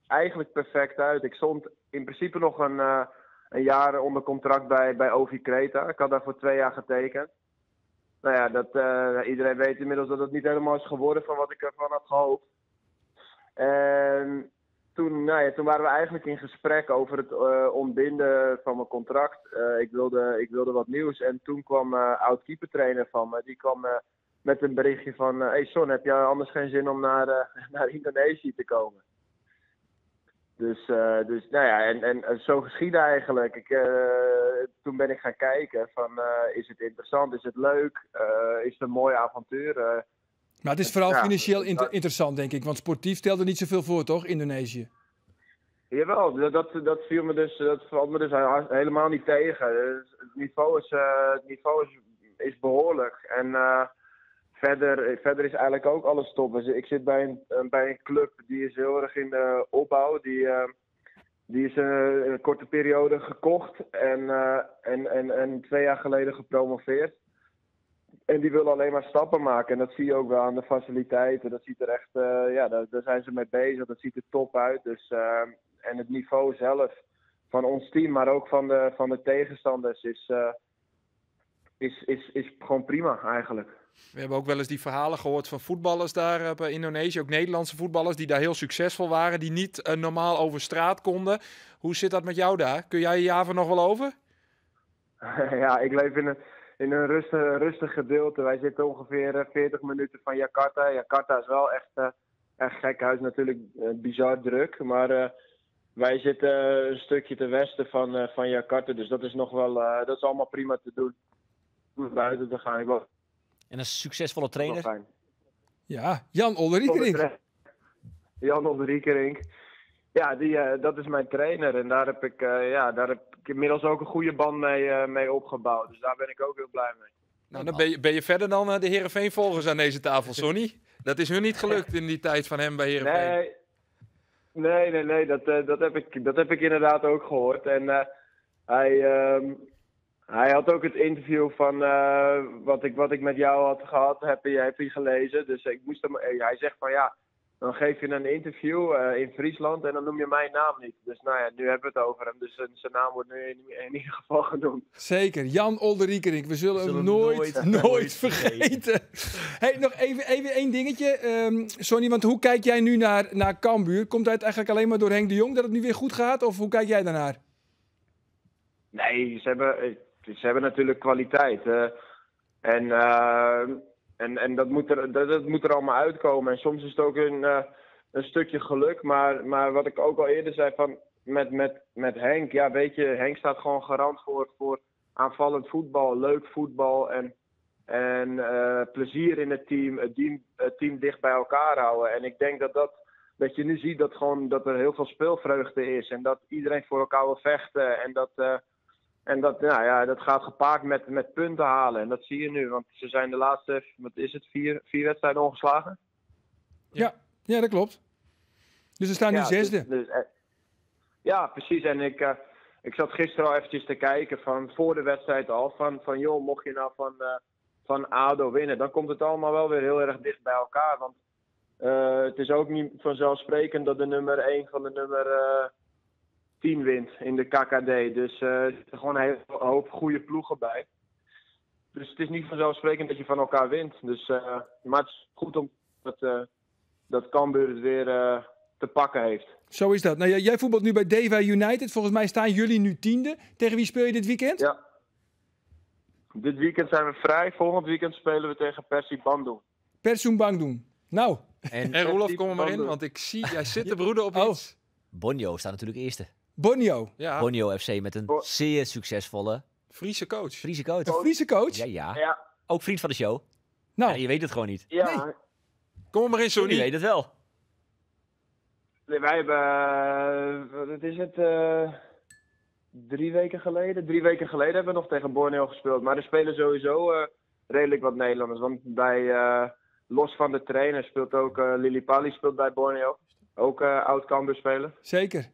eigenlijk perfect uit. Ik stond in principe nog een jaar onder contract bij OFI Kreta. Ik had daar voor 2 jaar getekend. Nou ja, iedereen weet inmiddels dat het niet helemaal is geworden van wat ik ervan had gehoopt. En toen, nou ja, toen waren we eigenlijk in gesprek over het ontbinden van mijn contract. Ik wilde wat nieuws. En toen kwam oud-keepertrainer van me. Die kwam met een berichtje van: "Hey Son, heb je anders geen zin om naar Indonesië te komen?" Dus nou ja, en zo geschiedde eigenlijk. Toen ben ik gaan kijken van: is het interessant, is het leuk, is het een mooi avontuur? Maar het is vooral financieel interessant, denk ik. Want sportief stelde niet zoveel voor, toch, Indonesië? Jawel, dat valt me dus helemaal niet tegen. Het niveau is behoorlijk. En verder is eigenlijk ook alles top. Dus ik zit bij een club die is heel erg in de opbouw. Die is een korte periode gekocht en 2 jaar geleden gepromoveerd. En die willen alleen maar stappen maken. En dat zie je ook wel aan de faciliteiten. Dat ziet er echt, ja, daar zijn ze mee bezig. Dat ziet er top uit. Dus, en het niveau zelf van ons team, maar ook van de tegenstanders, is gewoon prima eigenlijk. We hebben ook wel eens die verhalen gehoord van voetballers daar bij Indonesië. Ook Nederlandse voetballers die daar heel succesvol waren. Die niet normaal over straat konden. Hoe zit dat met jou daar? Kun jij Java nog wel over? Ja, ik leef in een rustig gedeelte. Wij zitten ongeveer 40 minuten van Jakarta. Jakarta is wel echt gek huis, natuurlijk bizar druk. Maar wij zitten een stukje ten westen van Jakarta. Dus dat is nog wel, dat is allemaal prima te doen. Om buiten te gaan. Ik was En een succesvolle trainer? Ja, Jan Olde Riekerink. Jan Olde Riekerink. Ja, dat is mijn trainer. En ja, daar heb ik inmiddels ook een goede band mee opgebouwd. Dus daar ben ik ook heel blij mee. Nou, dan ben je verder dan de Heerenveen-volgers aan deze tafel, Sonny. Dat is hun niet gelukt in die tijd van hem bij Heerenveen. Nee, nee, nee, nee dat heb ik inderdaad ook gehoord. En hij had ook het interview van wat ik met jou had gehad, heb je gelezen. Dus hij zegt van: ja, dan geef je een interview in Friesland en dan noem je mijn naam niet. Dus nou ja, nu hebben we het over hem. Dus zijn naam wordt nu in ieder geval genoemd. Zeker, Jan Olde Riekerink. We zullen hem nooit, nooit, nooit vergeten. Hey, nog even één dingetje, Sonny, want hoe kijk jij nu naar Cambuur? Komt het eigenlijk alleen maar door Henk de Jong dat het nu weer goed gaat? Of hoe kijk jij daarnaar? Nee, ze hebben natuurlijk kwaliteit. En dat moet er allemaal uitkomen. En soms is het ook een stukje geluk. Maar wat ik ook al eerder zei van, met Henk. Ja, weet je, Henk staat gewoon garant voor aanvallend voetbal, leuk voetbal en plezier in het team, het team dicht bij elkaar houden. En ik denk dat je nu ziet dat er heel veel speelvreugde is en dat iedereen voor elkaar wil vechten. En dat, nou ja, dat gaat gepaard met punten halen. En dat zie je nu, want ze zijn de laatste, wat is het, vier wedstrijden ongeslagen? Ja, dat klopt. Dus ze staan nu Ja, zesde. Dus, ja, precies. En ik zat gisteren al eventjes te kijken van voor de wedstrijd al. Van joh, mocht je nou van ADO winnen, dan komt het allemaal wel weer heel erg dicht bij elkaar. Want het is ook niet vanzelfsprekend dat de nummer 1 van de nummer 10 wint in de KKD. Dus er zitten gewoon een hele hoop goede ploegen bij. Dus het is niet vanzelfsprekend dat je van elkaar wint. Dus, maar het is goed om dat Cambuur het weer te pakken heeft. Zo is dat. Nou, jij voetbalt nu bij Deva United. Volgens mij staan jullie nu 10e. Tegen wie speel je dit weekend? Ja. Dit weekend zijn we vrij. Volgend weekend spelen we tegen Persib Bandung. Persib Bandung. Nou. En Roelof, kom er maar in, want ik zie, jij zit te broeden op iets. Bonjo staat natuurlijk eerste. Bonjo. Ja. Bonjo FC met een zeer succesvolle... Friese coach. Friese coach. Een Friese coach? Ja. Ja. Ook vriend van de show. Nou. Ja, je weet het gewoon niet. Ja. Nee. Kom maar in, Sonny. Je weet het wel. Nee, wij hebben, wat is het, 3 weken geleden? 3 weken geleden hebben we nog tegen Borneo gespeeld. Maar er spelen sowieso redelijk wat Nederlanders. Want bij, los van de trainer speelt ook Lili Pali speelt bij Borneo. Ook oud Cambuur speler. Zeker.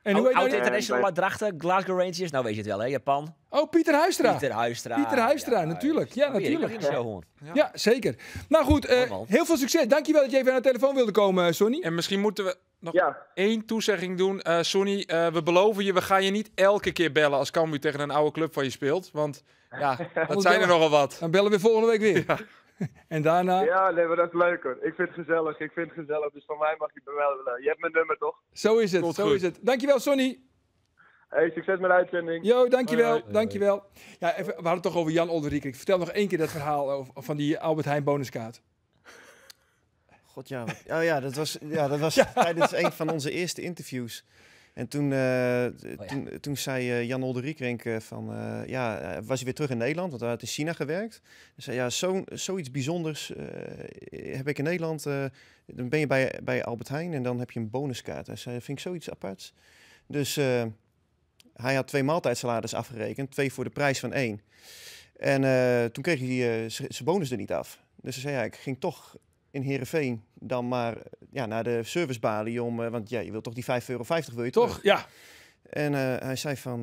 En hoe heet oud nou international uit Drachten, Glasgow Rangers. Nou weet je het wel, hè? Japan. Oh, Pieter Huistra. Pieter Huistra, natuurlijk. Ja, natuurlijk. Ja. Ja, zeker. Nou goed, heel veel succes. Dankjewel dat je even aan de telefoon wilde komen, Sonny. En misschien moeten we nog één toezegging doen. Sonny, we beloven je, we gaan je niet elke keer bellen als Cambuur tegen een oude club van je speelt. Want ja, dat zijn er nogal wat. Dan bellen we volgende week weer. Ja. En daarna... Ja, nee, maar dat is leuk hoor. Ik vind het gezellig. Dus van mij mag je bellen. Je hebt mijn nummer toch? Zo is het, zo is het. Dankjewel, Sonny. Hey, succes met de uitzending. Jo, dankjewel. Hoi, hoi. Dankjewel. Ja, even, we hadden het toch over Jan Olde Riekerink. Vertel nog één keer dat verhaal over, van die Albert Heijn bonuskaart. God ja, oh, ja, dat was, tijdens een van onze eerste interviews. En toen, toen zei Jan Olde Riekerink van, was hij weer terug in Nederland, want hij had in China gewerkt. Hij zei, ja, zoiets bijzonders heb ik in Nederland. Dan ben je bij Albert Heijn en dan heb je een bonuskaart. Hij zei, vind ik zoiets aparts. Dus hij had 2 maaltijdsalades afgerekend, 2 voor de prijs van 1. En toen kreeg hij zijn bonus er niet af. Dus hij zei, ja, ik ging toch in Heerenveen dan maar naar de servicebalie om, want ja, je wilt toch die €5,50 wil je toch? Terug. Ja. En hij zei van,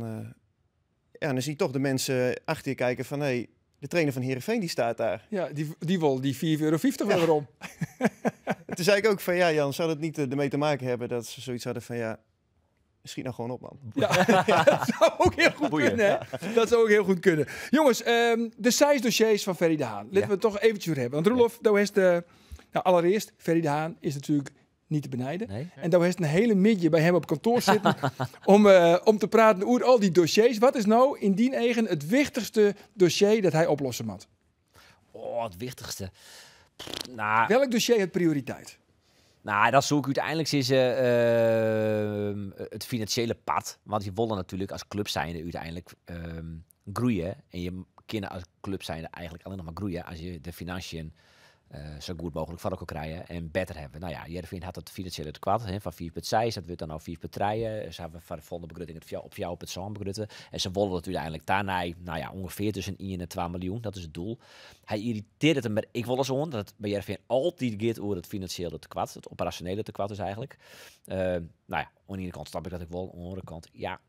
ja, dan zie je toch de mensen achter je kijken van, hé, de trainer van Heerenveen die staat daar. Ja, die wil die €4,50 wel weer om. Toen zei ik ook van, ja Jan, zou dat niet ermee te maken hebben dat ze zoiets hadden van, ja, schiet nou gewoon op, man. Ja, dat zou ook heel goed kunnen, hè? Dat zou ook heel goed kunnen. Jongens, de size-dossiers van Ferry de Haan. Laten we het toch eventjes over hebben. Want Roelof, daar is de... Nou, allereerst, Ferry de Haan is natuurlijk niet te benijden. Nee. En daar heeft een hele midje bij hem op kantoor zitten om te praten over al die dossiers. Wat is nou in die eigen het wichtigste dossier dat hij oplossen moet? Oh, het wichtigste. Nou, welk dossier heeft prioriteit? Nou, dat zoek ik uiteindelijk is het financiële pad. Want je willen natuurlijk als club zijnde uiteindelijk groeien. En je kinderen als club zijnde eigenlijk alleen nog maar groeien als je de financiën zo goed mogelijk van elkaar krijgen en beter hebben. Nou ja, Heerenveen had het financiële tekort, hè, van 4,6, dat wordt dan al 4,3. Ze hebben van de volgende begrutting het op jou op het zand begrutten. En ze willen het uiteindelijk daarna, nou ja, ongeveer tussen 1 en 2 miljoen. Dat is het doel. Hij irriteert het hem, maar ik wil eens aan dat het bij Heerenveen altijd gaat over het financiële tekort, het operationele tekort dus eigenlijk. Nou ja, aan de ene kant snap ik dat ik wel, aan de andere kant, ja,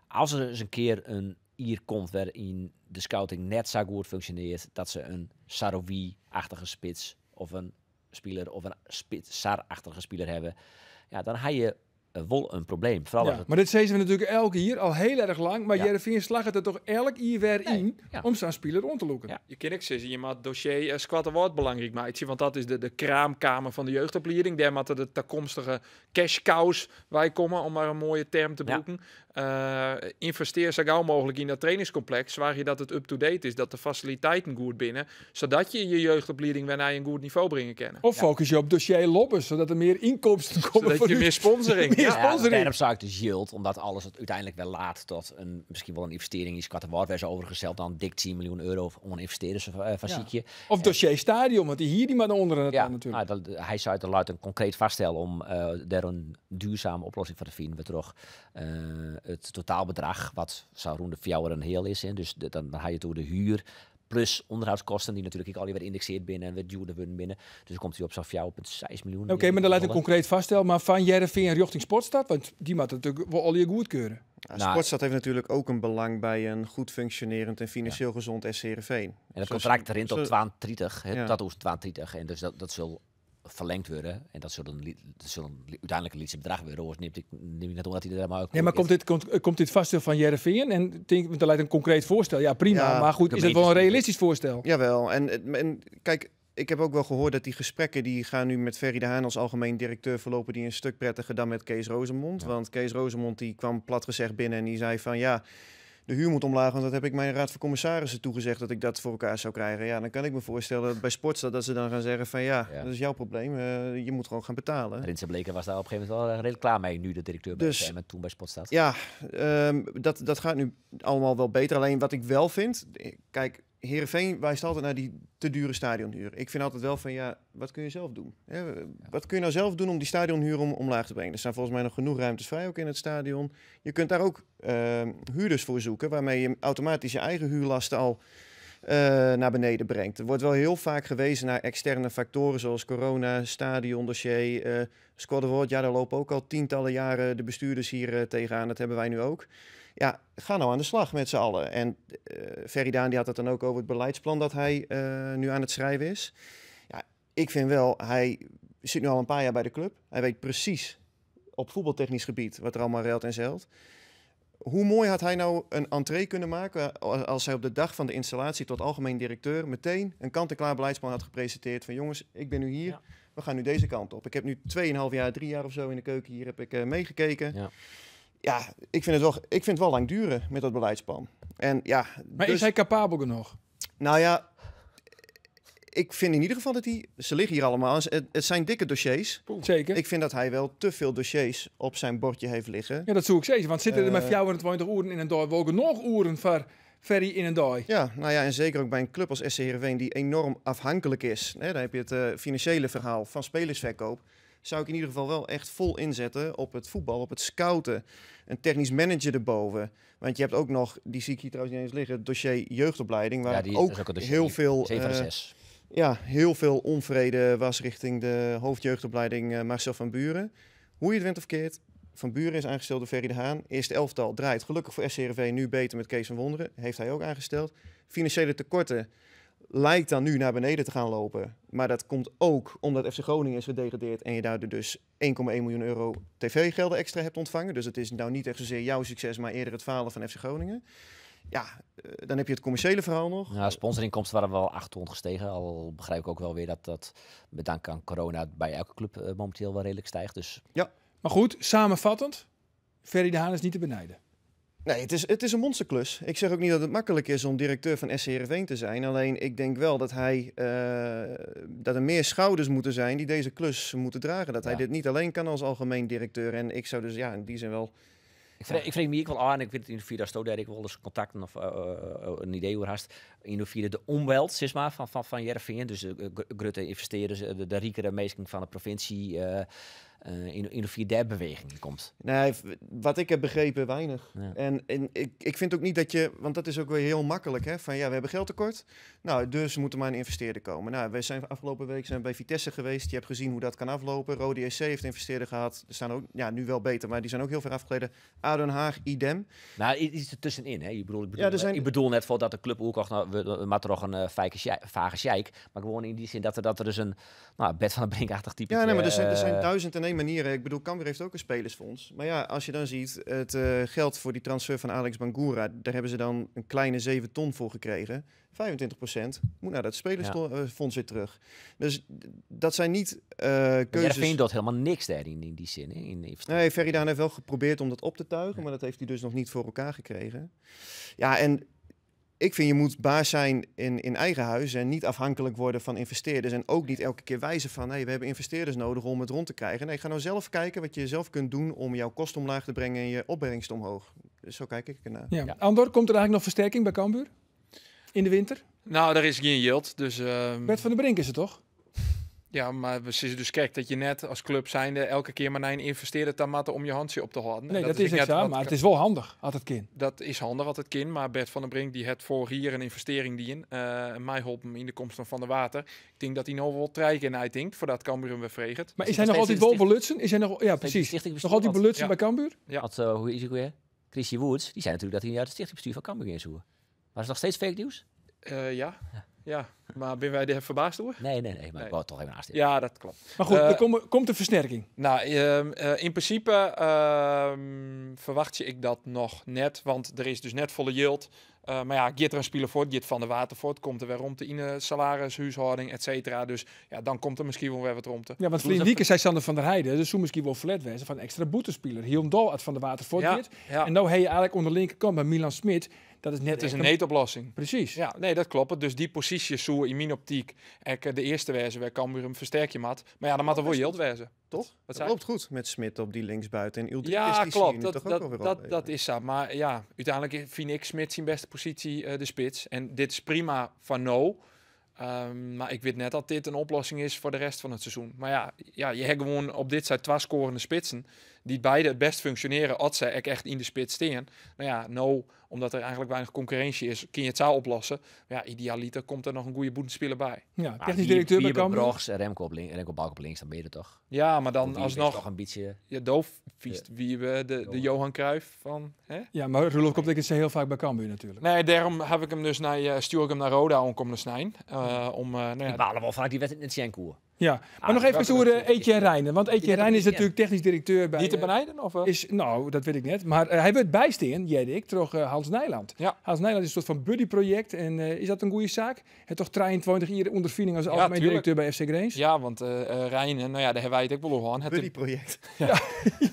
als er eens een keer een hier komt waarin de scouting net zo goed functioneert dat ze een Saroui-achtige spits of een speler of een spits Sar-achtige speler hebben, ja, dan heb je wel een probleem. Vooral ja, maar dit zeggen we natuurlijk elke hier al heel erg lang, maar Heerenveen slaagt het er toch elk jaar weer in om zo'n speler rond te lokken. Ja. Je kan ik zeggen, je maakt dossier squatten wordt belangrijk, meidje, want dat is de kraamkamer van de jeugdopleiding. Daar moeten de toekomstige cash cows wij komen, om maar een mooie term te boeken. Investeer zo gauw mogelijk in dat trainingscomplex, waar je dat het up-to-date is, dat de faciliteiten goed binnen, zodat je je jeugdopleiding weer naar een goed niveau brengen kan. Of focus je op dossier lobbes, zodat er meer inkomsten komen. Zodat je meer sponsoring. Meer sponsoring. Daarom zou ik dus yield, omdat alles het uiteindelijk wel laat tot een, misschien wel een investering in Squatter waar ze overigens zelf dan dik 10 miljoen euro om investeren van ziekje. Of dossier stadion, want die hier die maar onder het natuurlijk. Nou, dat, hij zou het er luid concreet vaststellen om daar een duurzame oplossing voor te vinden. We toch het totaalbedrag, wat zou rond de 4 een heel is. Hè. Dus dan haal je door de huur plus onderhoudskosten, die natuurlijk ook al weer indexeerd binnen en weer duurder worden binnen. Dus dan komt hij op zo'n 4,6 miljoen. Oké, maar dan laat ik concreet vaststellen. Maar van Heerenveen richting Sportstad, want die moet natuurlijk wel al je goedkeuren. Ja, Sportstad heeft natuurlijk ook een belang bij een goed functionerend en financieel gezond SC Heerenveen. En dat contract erin tot 2032, hè, tot 2032. En dus dat zal verlengd worden. En dat zullen uiteindelijk een lietse bedrag worden. Of neemt ik net omdat hij er maar ook. Nee, maar komt dit vaststel van Heerenveen? En denk, want er lijkt een concreet voorstel. Ja, prima. Ja, maar goed, is het wel een realistisch voorstel? Jawel. En kijk, ik heb ook wel gehoord dat die gesprekken die gaan nu met Ferry de Haan als algemeen directeur verlopen die een stuk prettiger dan met Kees Roozemond. Want Kees Roozemond die kwam plat gezegd binnen en die zei van ja, de huur moet omlaag, want dat heb ik mijn raad van commissarissen toegezegd dat ik dat voor elkaar zou krijgen. Ja, dan kan ik me voorstellen dat bij Sportstad dat ze dan gaan zeggen van ja, dat is jouw probleem, je moet gewoon gaan betalen. Rinse Bleker was daar op een gegeven moment wel redelijk klaar mee, nu de directeur bij dus, FM en toen bij Sportstad. Ja, dat gaat nu allemaal wel beter. Alleen wat ik wel vind, kijk, Heerenveen wijst altijd naar die te dure stadionhuur. Ik vind altijd wel van, ja, wat kun je zelf doen? Hè? Wat kun je nou zelf doen om die stadionhuur omlaag te brengen? Er staan volgens mij nog genoeg ruimtes vrij ook in het stadion. Je kunt daar ook huurders voor zoeken, waarmee je automatisch je eigen huurlasten al naar beneden brengt. Er wordt wel heel vaak gewezen naar externe factoren zoals corona, stadiondossier, Squad Award. Ja, daar lopen ook al tientallen jaren de bestuurders hier tegenaan. Dat hebben wij nu ook. Ja, ga nou aan de slag met z'n allen. En Ferry Daan die had het dan ook over het beleidsplan dat hij nu aan het schrijven is. Ja, ik vind wel, hij zit nu al een paar jaar bij de club. Hij weet precies op voetbaltechnisch gebied wat er allemaal ruilt en zeilt. Hoe mooi had hij nou een entree kunnen maken als hij op de dag van de installatie tot algemeen directeur meteen een kant-en-klaar beleidsplan had gepresenteerd van jongens, ik ben nu hier, ja. We gaan nu deze kant op. Ik heb nu 2,5 jaar, 3 jaar of zo in de keuken hier heb ik meegekeken. Ja. Ja, ik vind het wel lang duren met dat beleidsplan. En ja, maar dus, is hij capabel genoeg? Nou ja, ik vind in ieder geval dat hij... Ze liggen hier allemaal. Het zijn dikke dossiers. Zeker. Ik vind dat hij wel te veel dossiers op zijn bordje heeft liggen. Ja, dat zoek ik zeker. Want zitten er maar 24 uren in een dag, wogen nog uren voor Ferry in een dag. Ja, nou ja, en zeker ook bij een club als SC Heerenveen die enorm afhankelijk is. Hè, daar heb je het financiële verhaal van spelersverkoop. Zou ik in ieder geval wel echt vol inzetten op het voetbal, op het scouten. Een technisch manager erboven. Want je hebt ook nog, die zie ik hier trouwens niet eens liggen, het dossier jeugdopleiding. Waar ja, ook heel veel, heel veel onvrede was richting de hoofdjeugdopleiding Marcel van Buren. Hoe je het went of keert, Van Buren is aangesteld door Ferry de Haan. Eerste elftal draait gelukkig voor SC Heerenveen nu beter met Kees van Wonderen. Heeft hij ook aangesteld. Financiële tekorten lijkt dan nu naar beneden te gaan lopen. Maar dat komt ook omdat FC Groningen is gedegradeerd en je daardoor dus 1,1 miljoen euro tv-gelden extra hebt ontvangen. Dus het is nou niet echt zozeer jouw succes, maar eerder het falen van FC Groningen. Ja, dan heb je het commerciële verhaal nog. Ja, sponsorinkomsten waren wel 8 ton gestegen. Al begrijp ik ook wel weer dat dat met dank aan corona bij elke club momenteel wel redelijk stijgt. Dus... Ja. Maar goed, samenvattend, Ferry de Haan is niet te benijden. Nee, het is een monsterklus. Ik zeg ook niet dat het makkelijk is om directeur van SC Heerenveen te zijn. Alleen ik denk wel dat dat er meer schouders moeten zijn die deze klus moeten dragen. Dat hij dit niet alleen kan als algemeen directeur. En ik zou dus ja, in die zin wel... Ik vreeg me hier wel aan, ik weet het in de vierde Sto, daar ik wel eens contacten of een idee over had. In de vierde de omweld, zeg maar, van Heerenveen. Dus de grote investeerders, de riekere meesten van de provincie... in de vierde beweging komt. Nee, wat ik heb begrepen, weinig. Ja. En ik vind ook niet dat je... Want dat is ook weer heel makkelijk, hè? Van ja, we hebben geldtekort. Nou, dus moet er maar een investeerder komen. Nou, we zijn afgelopen week zijn bij Vitesse geweest. Je hebt gezien hoe dat kan aflopen. Rode SC heeft investeerder gehad. Er staan ook, ja, nu wel beter, maar die zijn ook heel ver afgeleden. ADO Den Haag, idem. Nou, iets ertussenin, hè? Ik bedoel net voordat de club ook nou, maar toch een vage sjeik. Maar gewoon in die zin dat er dus een Bert van den Brink-achtig type. Ja, nee, maar er zijn 1001 manieren. Ik bedoel, Cambuur heeft ook een spelersfonds. Maar ja, als je dan ziet, het geld voor die transfer van Alex Bangura, daar hebben ze dan een kleine 7 ton voor gekregen. 25% moet naar dat spelersfonds weer terug. Dus dat zijn niet keuzes... Heerenveen doet helemaal niks daar in die zin. Hè? Nee, Ferry Daan heeft wel geprobeerd om dat op te tuigen, maar dat heeft hij dus nog niet voor elkaar gekregen. Ja, en ik vind je moet baas zijn in eigen huis en niet afhankelijk worden van investeerders. En ook niet elke keer wijzen van, hey, we hebben investeerders nodig om het rond te krijgen. Nee, ga nou zelf kijken wat je zelf kunt doen om jouw kosten omlaag te brengen en je opbrengst omhoog. Dus zo kijk ik ernaar. Ja. Ja. Andor, komt er eigenlijk nog versterking bij Cambuur? In de winter? Nou, daar is geen yield. Dus, Bert van den Brink is het toch? Ja, maar we zitten dus kijk dat je net als club zijnde elke keer maar naar een investeerder tamatten om je handje op te houden. Nee, dat is net zo, maar het is wel handig, had het kind. Dat is handig, had het kind. Maar Bert van den Brink die het vorig hier een investering die in. Mij holp hem in de komst van de water. Ik denk dat hij nog wel drie keer denkt voordat Cambuur hem weer vreegt. Maar is hij nog altijd wel belutsen? Is hij nog, ja, precies. Nog altijd belutsen bij Cambuur? Ja. Want, hoe is het weer? Chrissy Woods, die zei natuurlijk dat hij uit het stichtingbestuur van Cambuur ging zoeken. Maar is het nog steeds fake nieuws? Ja. Ja, maar ben wij daar verbaasd over? Nee, nee, nee, maar ik wou het toch even aanstippen. Ja, dat klopt. Maar goed, er komt een versterking. Nou, in principe verwacht je ik dat nog net, want er is dus net volle yield. Maar ja, gaat er een speler voor, gaat Van der Watervoort, komt er weer rond in de salaris, huishouding, et cetera. Dus ja, dan komt er misschien wel weer wat rond. Ja, want vriend Wieke zei Sander van der Heijden, dus zo misschien wel flat wezen van extra boetespeler. Hielendal uit Van der Watervoort. Ja, ja. En nou heb je eigenlijk onder de linkerkant bij Milan Smit. Dat is net het is een neetoplossing. Precies. Ja, nee, dat klopt. Dus die positie zo in mijn optiek ik de eerste wijze waar Cambuur hem versterk je mat. Maar ja, dan moet er wel yield wezen. Toch? Wat dat loopt goed met Smit op die linksbuiten en Uldrikis. Ja, klopt. Dat is zo. Maar ja, uiteindelijk vind ik Smit zijn beste positie de spits. En dit is prima van no. Maar ik weet net dat dit een oplossing is voor de rest van het seizoen. Maar ja, je hebt gewoon op dit zijn twee scorende spitsen die beide het best functioneren als zij echt in de spits staan. Nou ja, no, omdat er eigenlijk weinig concurrentie is, kun je het zo oplossen. Maar ja, idealiter komt er nog een goede boetenspeler bij. Ja, technisch directeur bij Cambuur. Brogs en Remco op links, Remco Balk op links, dan ben je er toch? Ja, maar dan alsnog toch een beetje. Ja, doofviest wie we de Johan Cruijff van. Hè? Ja, maar Roelof komt ik heel vaak bij Cambuur natuurlijk. Nee, daarom heb ik hem dus naar stuur ik hem naar Roda om te snijden. Nou ja, ik balen wel vaak die wedstrijd in Sjenkoer. Ja, maar nog even over Etienne Reijnen. Want Etienne Reijnen is natuurlijk technisch directeur bij... Niet te benijden? Of, is, nou, dat weet ik net. Maar hij werd bijstaan, jij ik, door Hans Nijland. Ja. Hans Nijland is een soort van buddyproject. En is dat een goede zaak? Het toch 23 jaar ondervinding als algemeen directeur bij FC Grains? Ja, want Reijnen, nou ja, daar hebben wij het ook wel over. Buddyproject. Ja.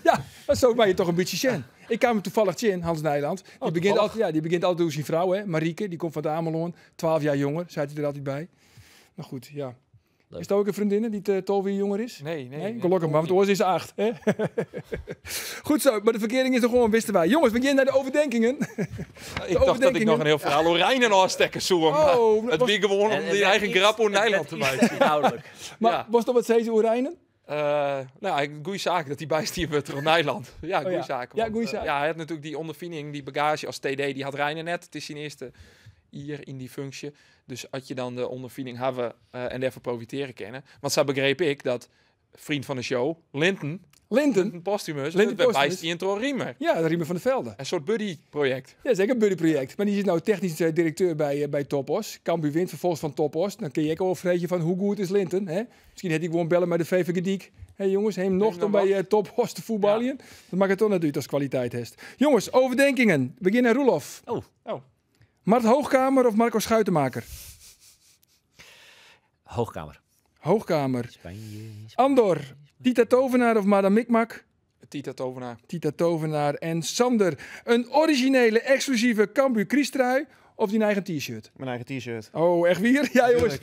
Ja, maar zo ben je toch een beetje zen. Ik kwam hem toevallig in, Hans Nijland. Die begint altijd, ja, die begint altijd door zijn vrouw, hè, Marieke. Die komt van de Ameloon. 12 jaar jonger, zei hij er altijd bij. Maar goed, ja. Leuk. Is dat ook een vriendin die 12 jaar jonger is? Nee. Gelukkig maar, want oors is ze 8. Hè? Goed zo, maar de verkering is er gewoon, wisten wij. Jongens, we beginnen naar de overdenkingen. Ik dacht dat ik nog een heel verhaal over Reijnen afstekken zou. Oh, het wie gewoon om die eigen grap over Nijland te maken. Maar ja. Was dat wat zei ze over Reijnen? Nou, goeie zaak dat hij bijstier werd door Nijland. Ja, goeie zaak. Want, ja, goeie zaak. Ja, hij had natuurlijk die ondervinding, die bagage als TD, die had Reijnen net. Het is zijn eerste hier in die functie. Dus had je dan de ondervinding hebben en daarvoor profiteren kennen. Want zo begreep ik dat vriend van de show, Linton Posthumus, Linton bij intro Riemer. Ja, de Riemer van de Velde. Een soort buddy-project. Ja, zeker een buddy-project. Maar die is nou technisch directeur bij Topos. Cambuur wint vervolgens van Topos. Dan kun je ook overreden van hoe goed is Linton. Hè? Misschien had hij gewoon bellen met de VVG Diek. Hé jongens, hem nog om bij Topos te voetballen. Ja. Dat maakt het toch net uit als kwaliteit heeft. Jongens, overdenkingen. Beginnen Roelof. Oh. Mart Hoogkamer of Marco Schuitenmaker? Hoogkamer. Hoogkamer. Spanje. Andor, Tita Tovenaar of Madame Mikmak? Tita Tovenaar. Tita Tovenaar en Sander. Een originele, exclusieve Cambuur Kriestrui of die eigen t-shirt? Mijn eigen t-shirt. Oh, echt weer? Ja, jongens.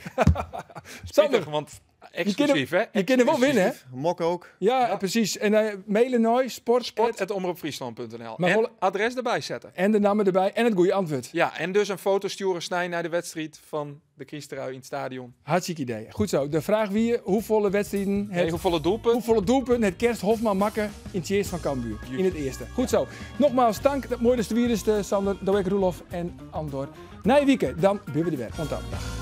Sander, want exclusief, hè? Je kunt er wel winnen, hè? Mok ook. Ja, ja. Precies. En mailen nooit, sport. Sport@omroepfriesland.nl. En adres erbij zetten. En de namen erbij en het goede antwoord. Ja, en dus een foto sturen snij naar de wedstrijd van de Kriestrui in het stadion. Hartstikke idee. Goed zo. De vraag wie, hoevolle wedstrijden... Het, nee, hoevolle doelpunten? Hoevolle doelpunten het Kerst Hofman makken in het eerste van Cambuur. In het eerste. Goed zo. Nogmaals, dank. Mooi dat je er is, Sander, Doek, Roelof en Andor. Na je weekend, dan ben we er weer. Want dan. Dag.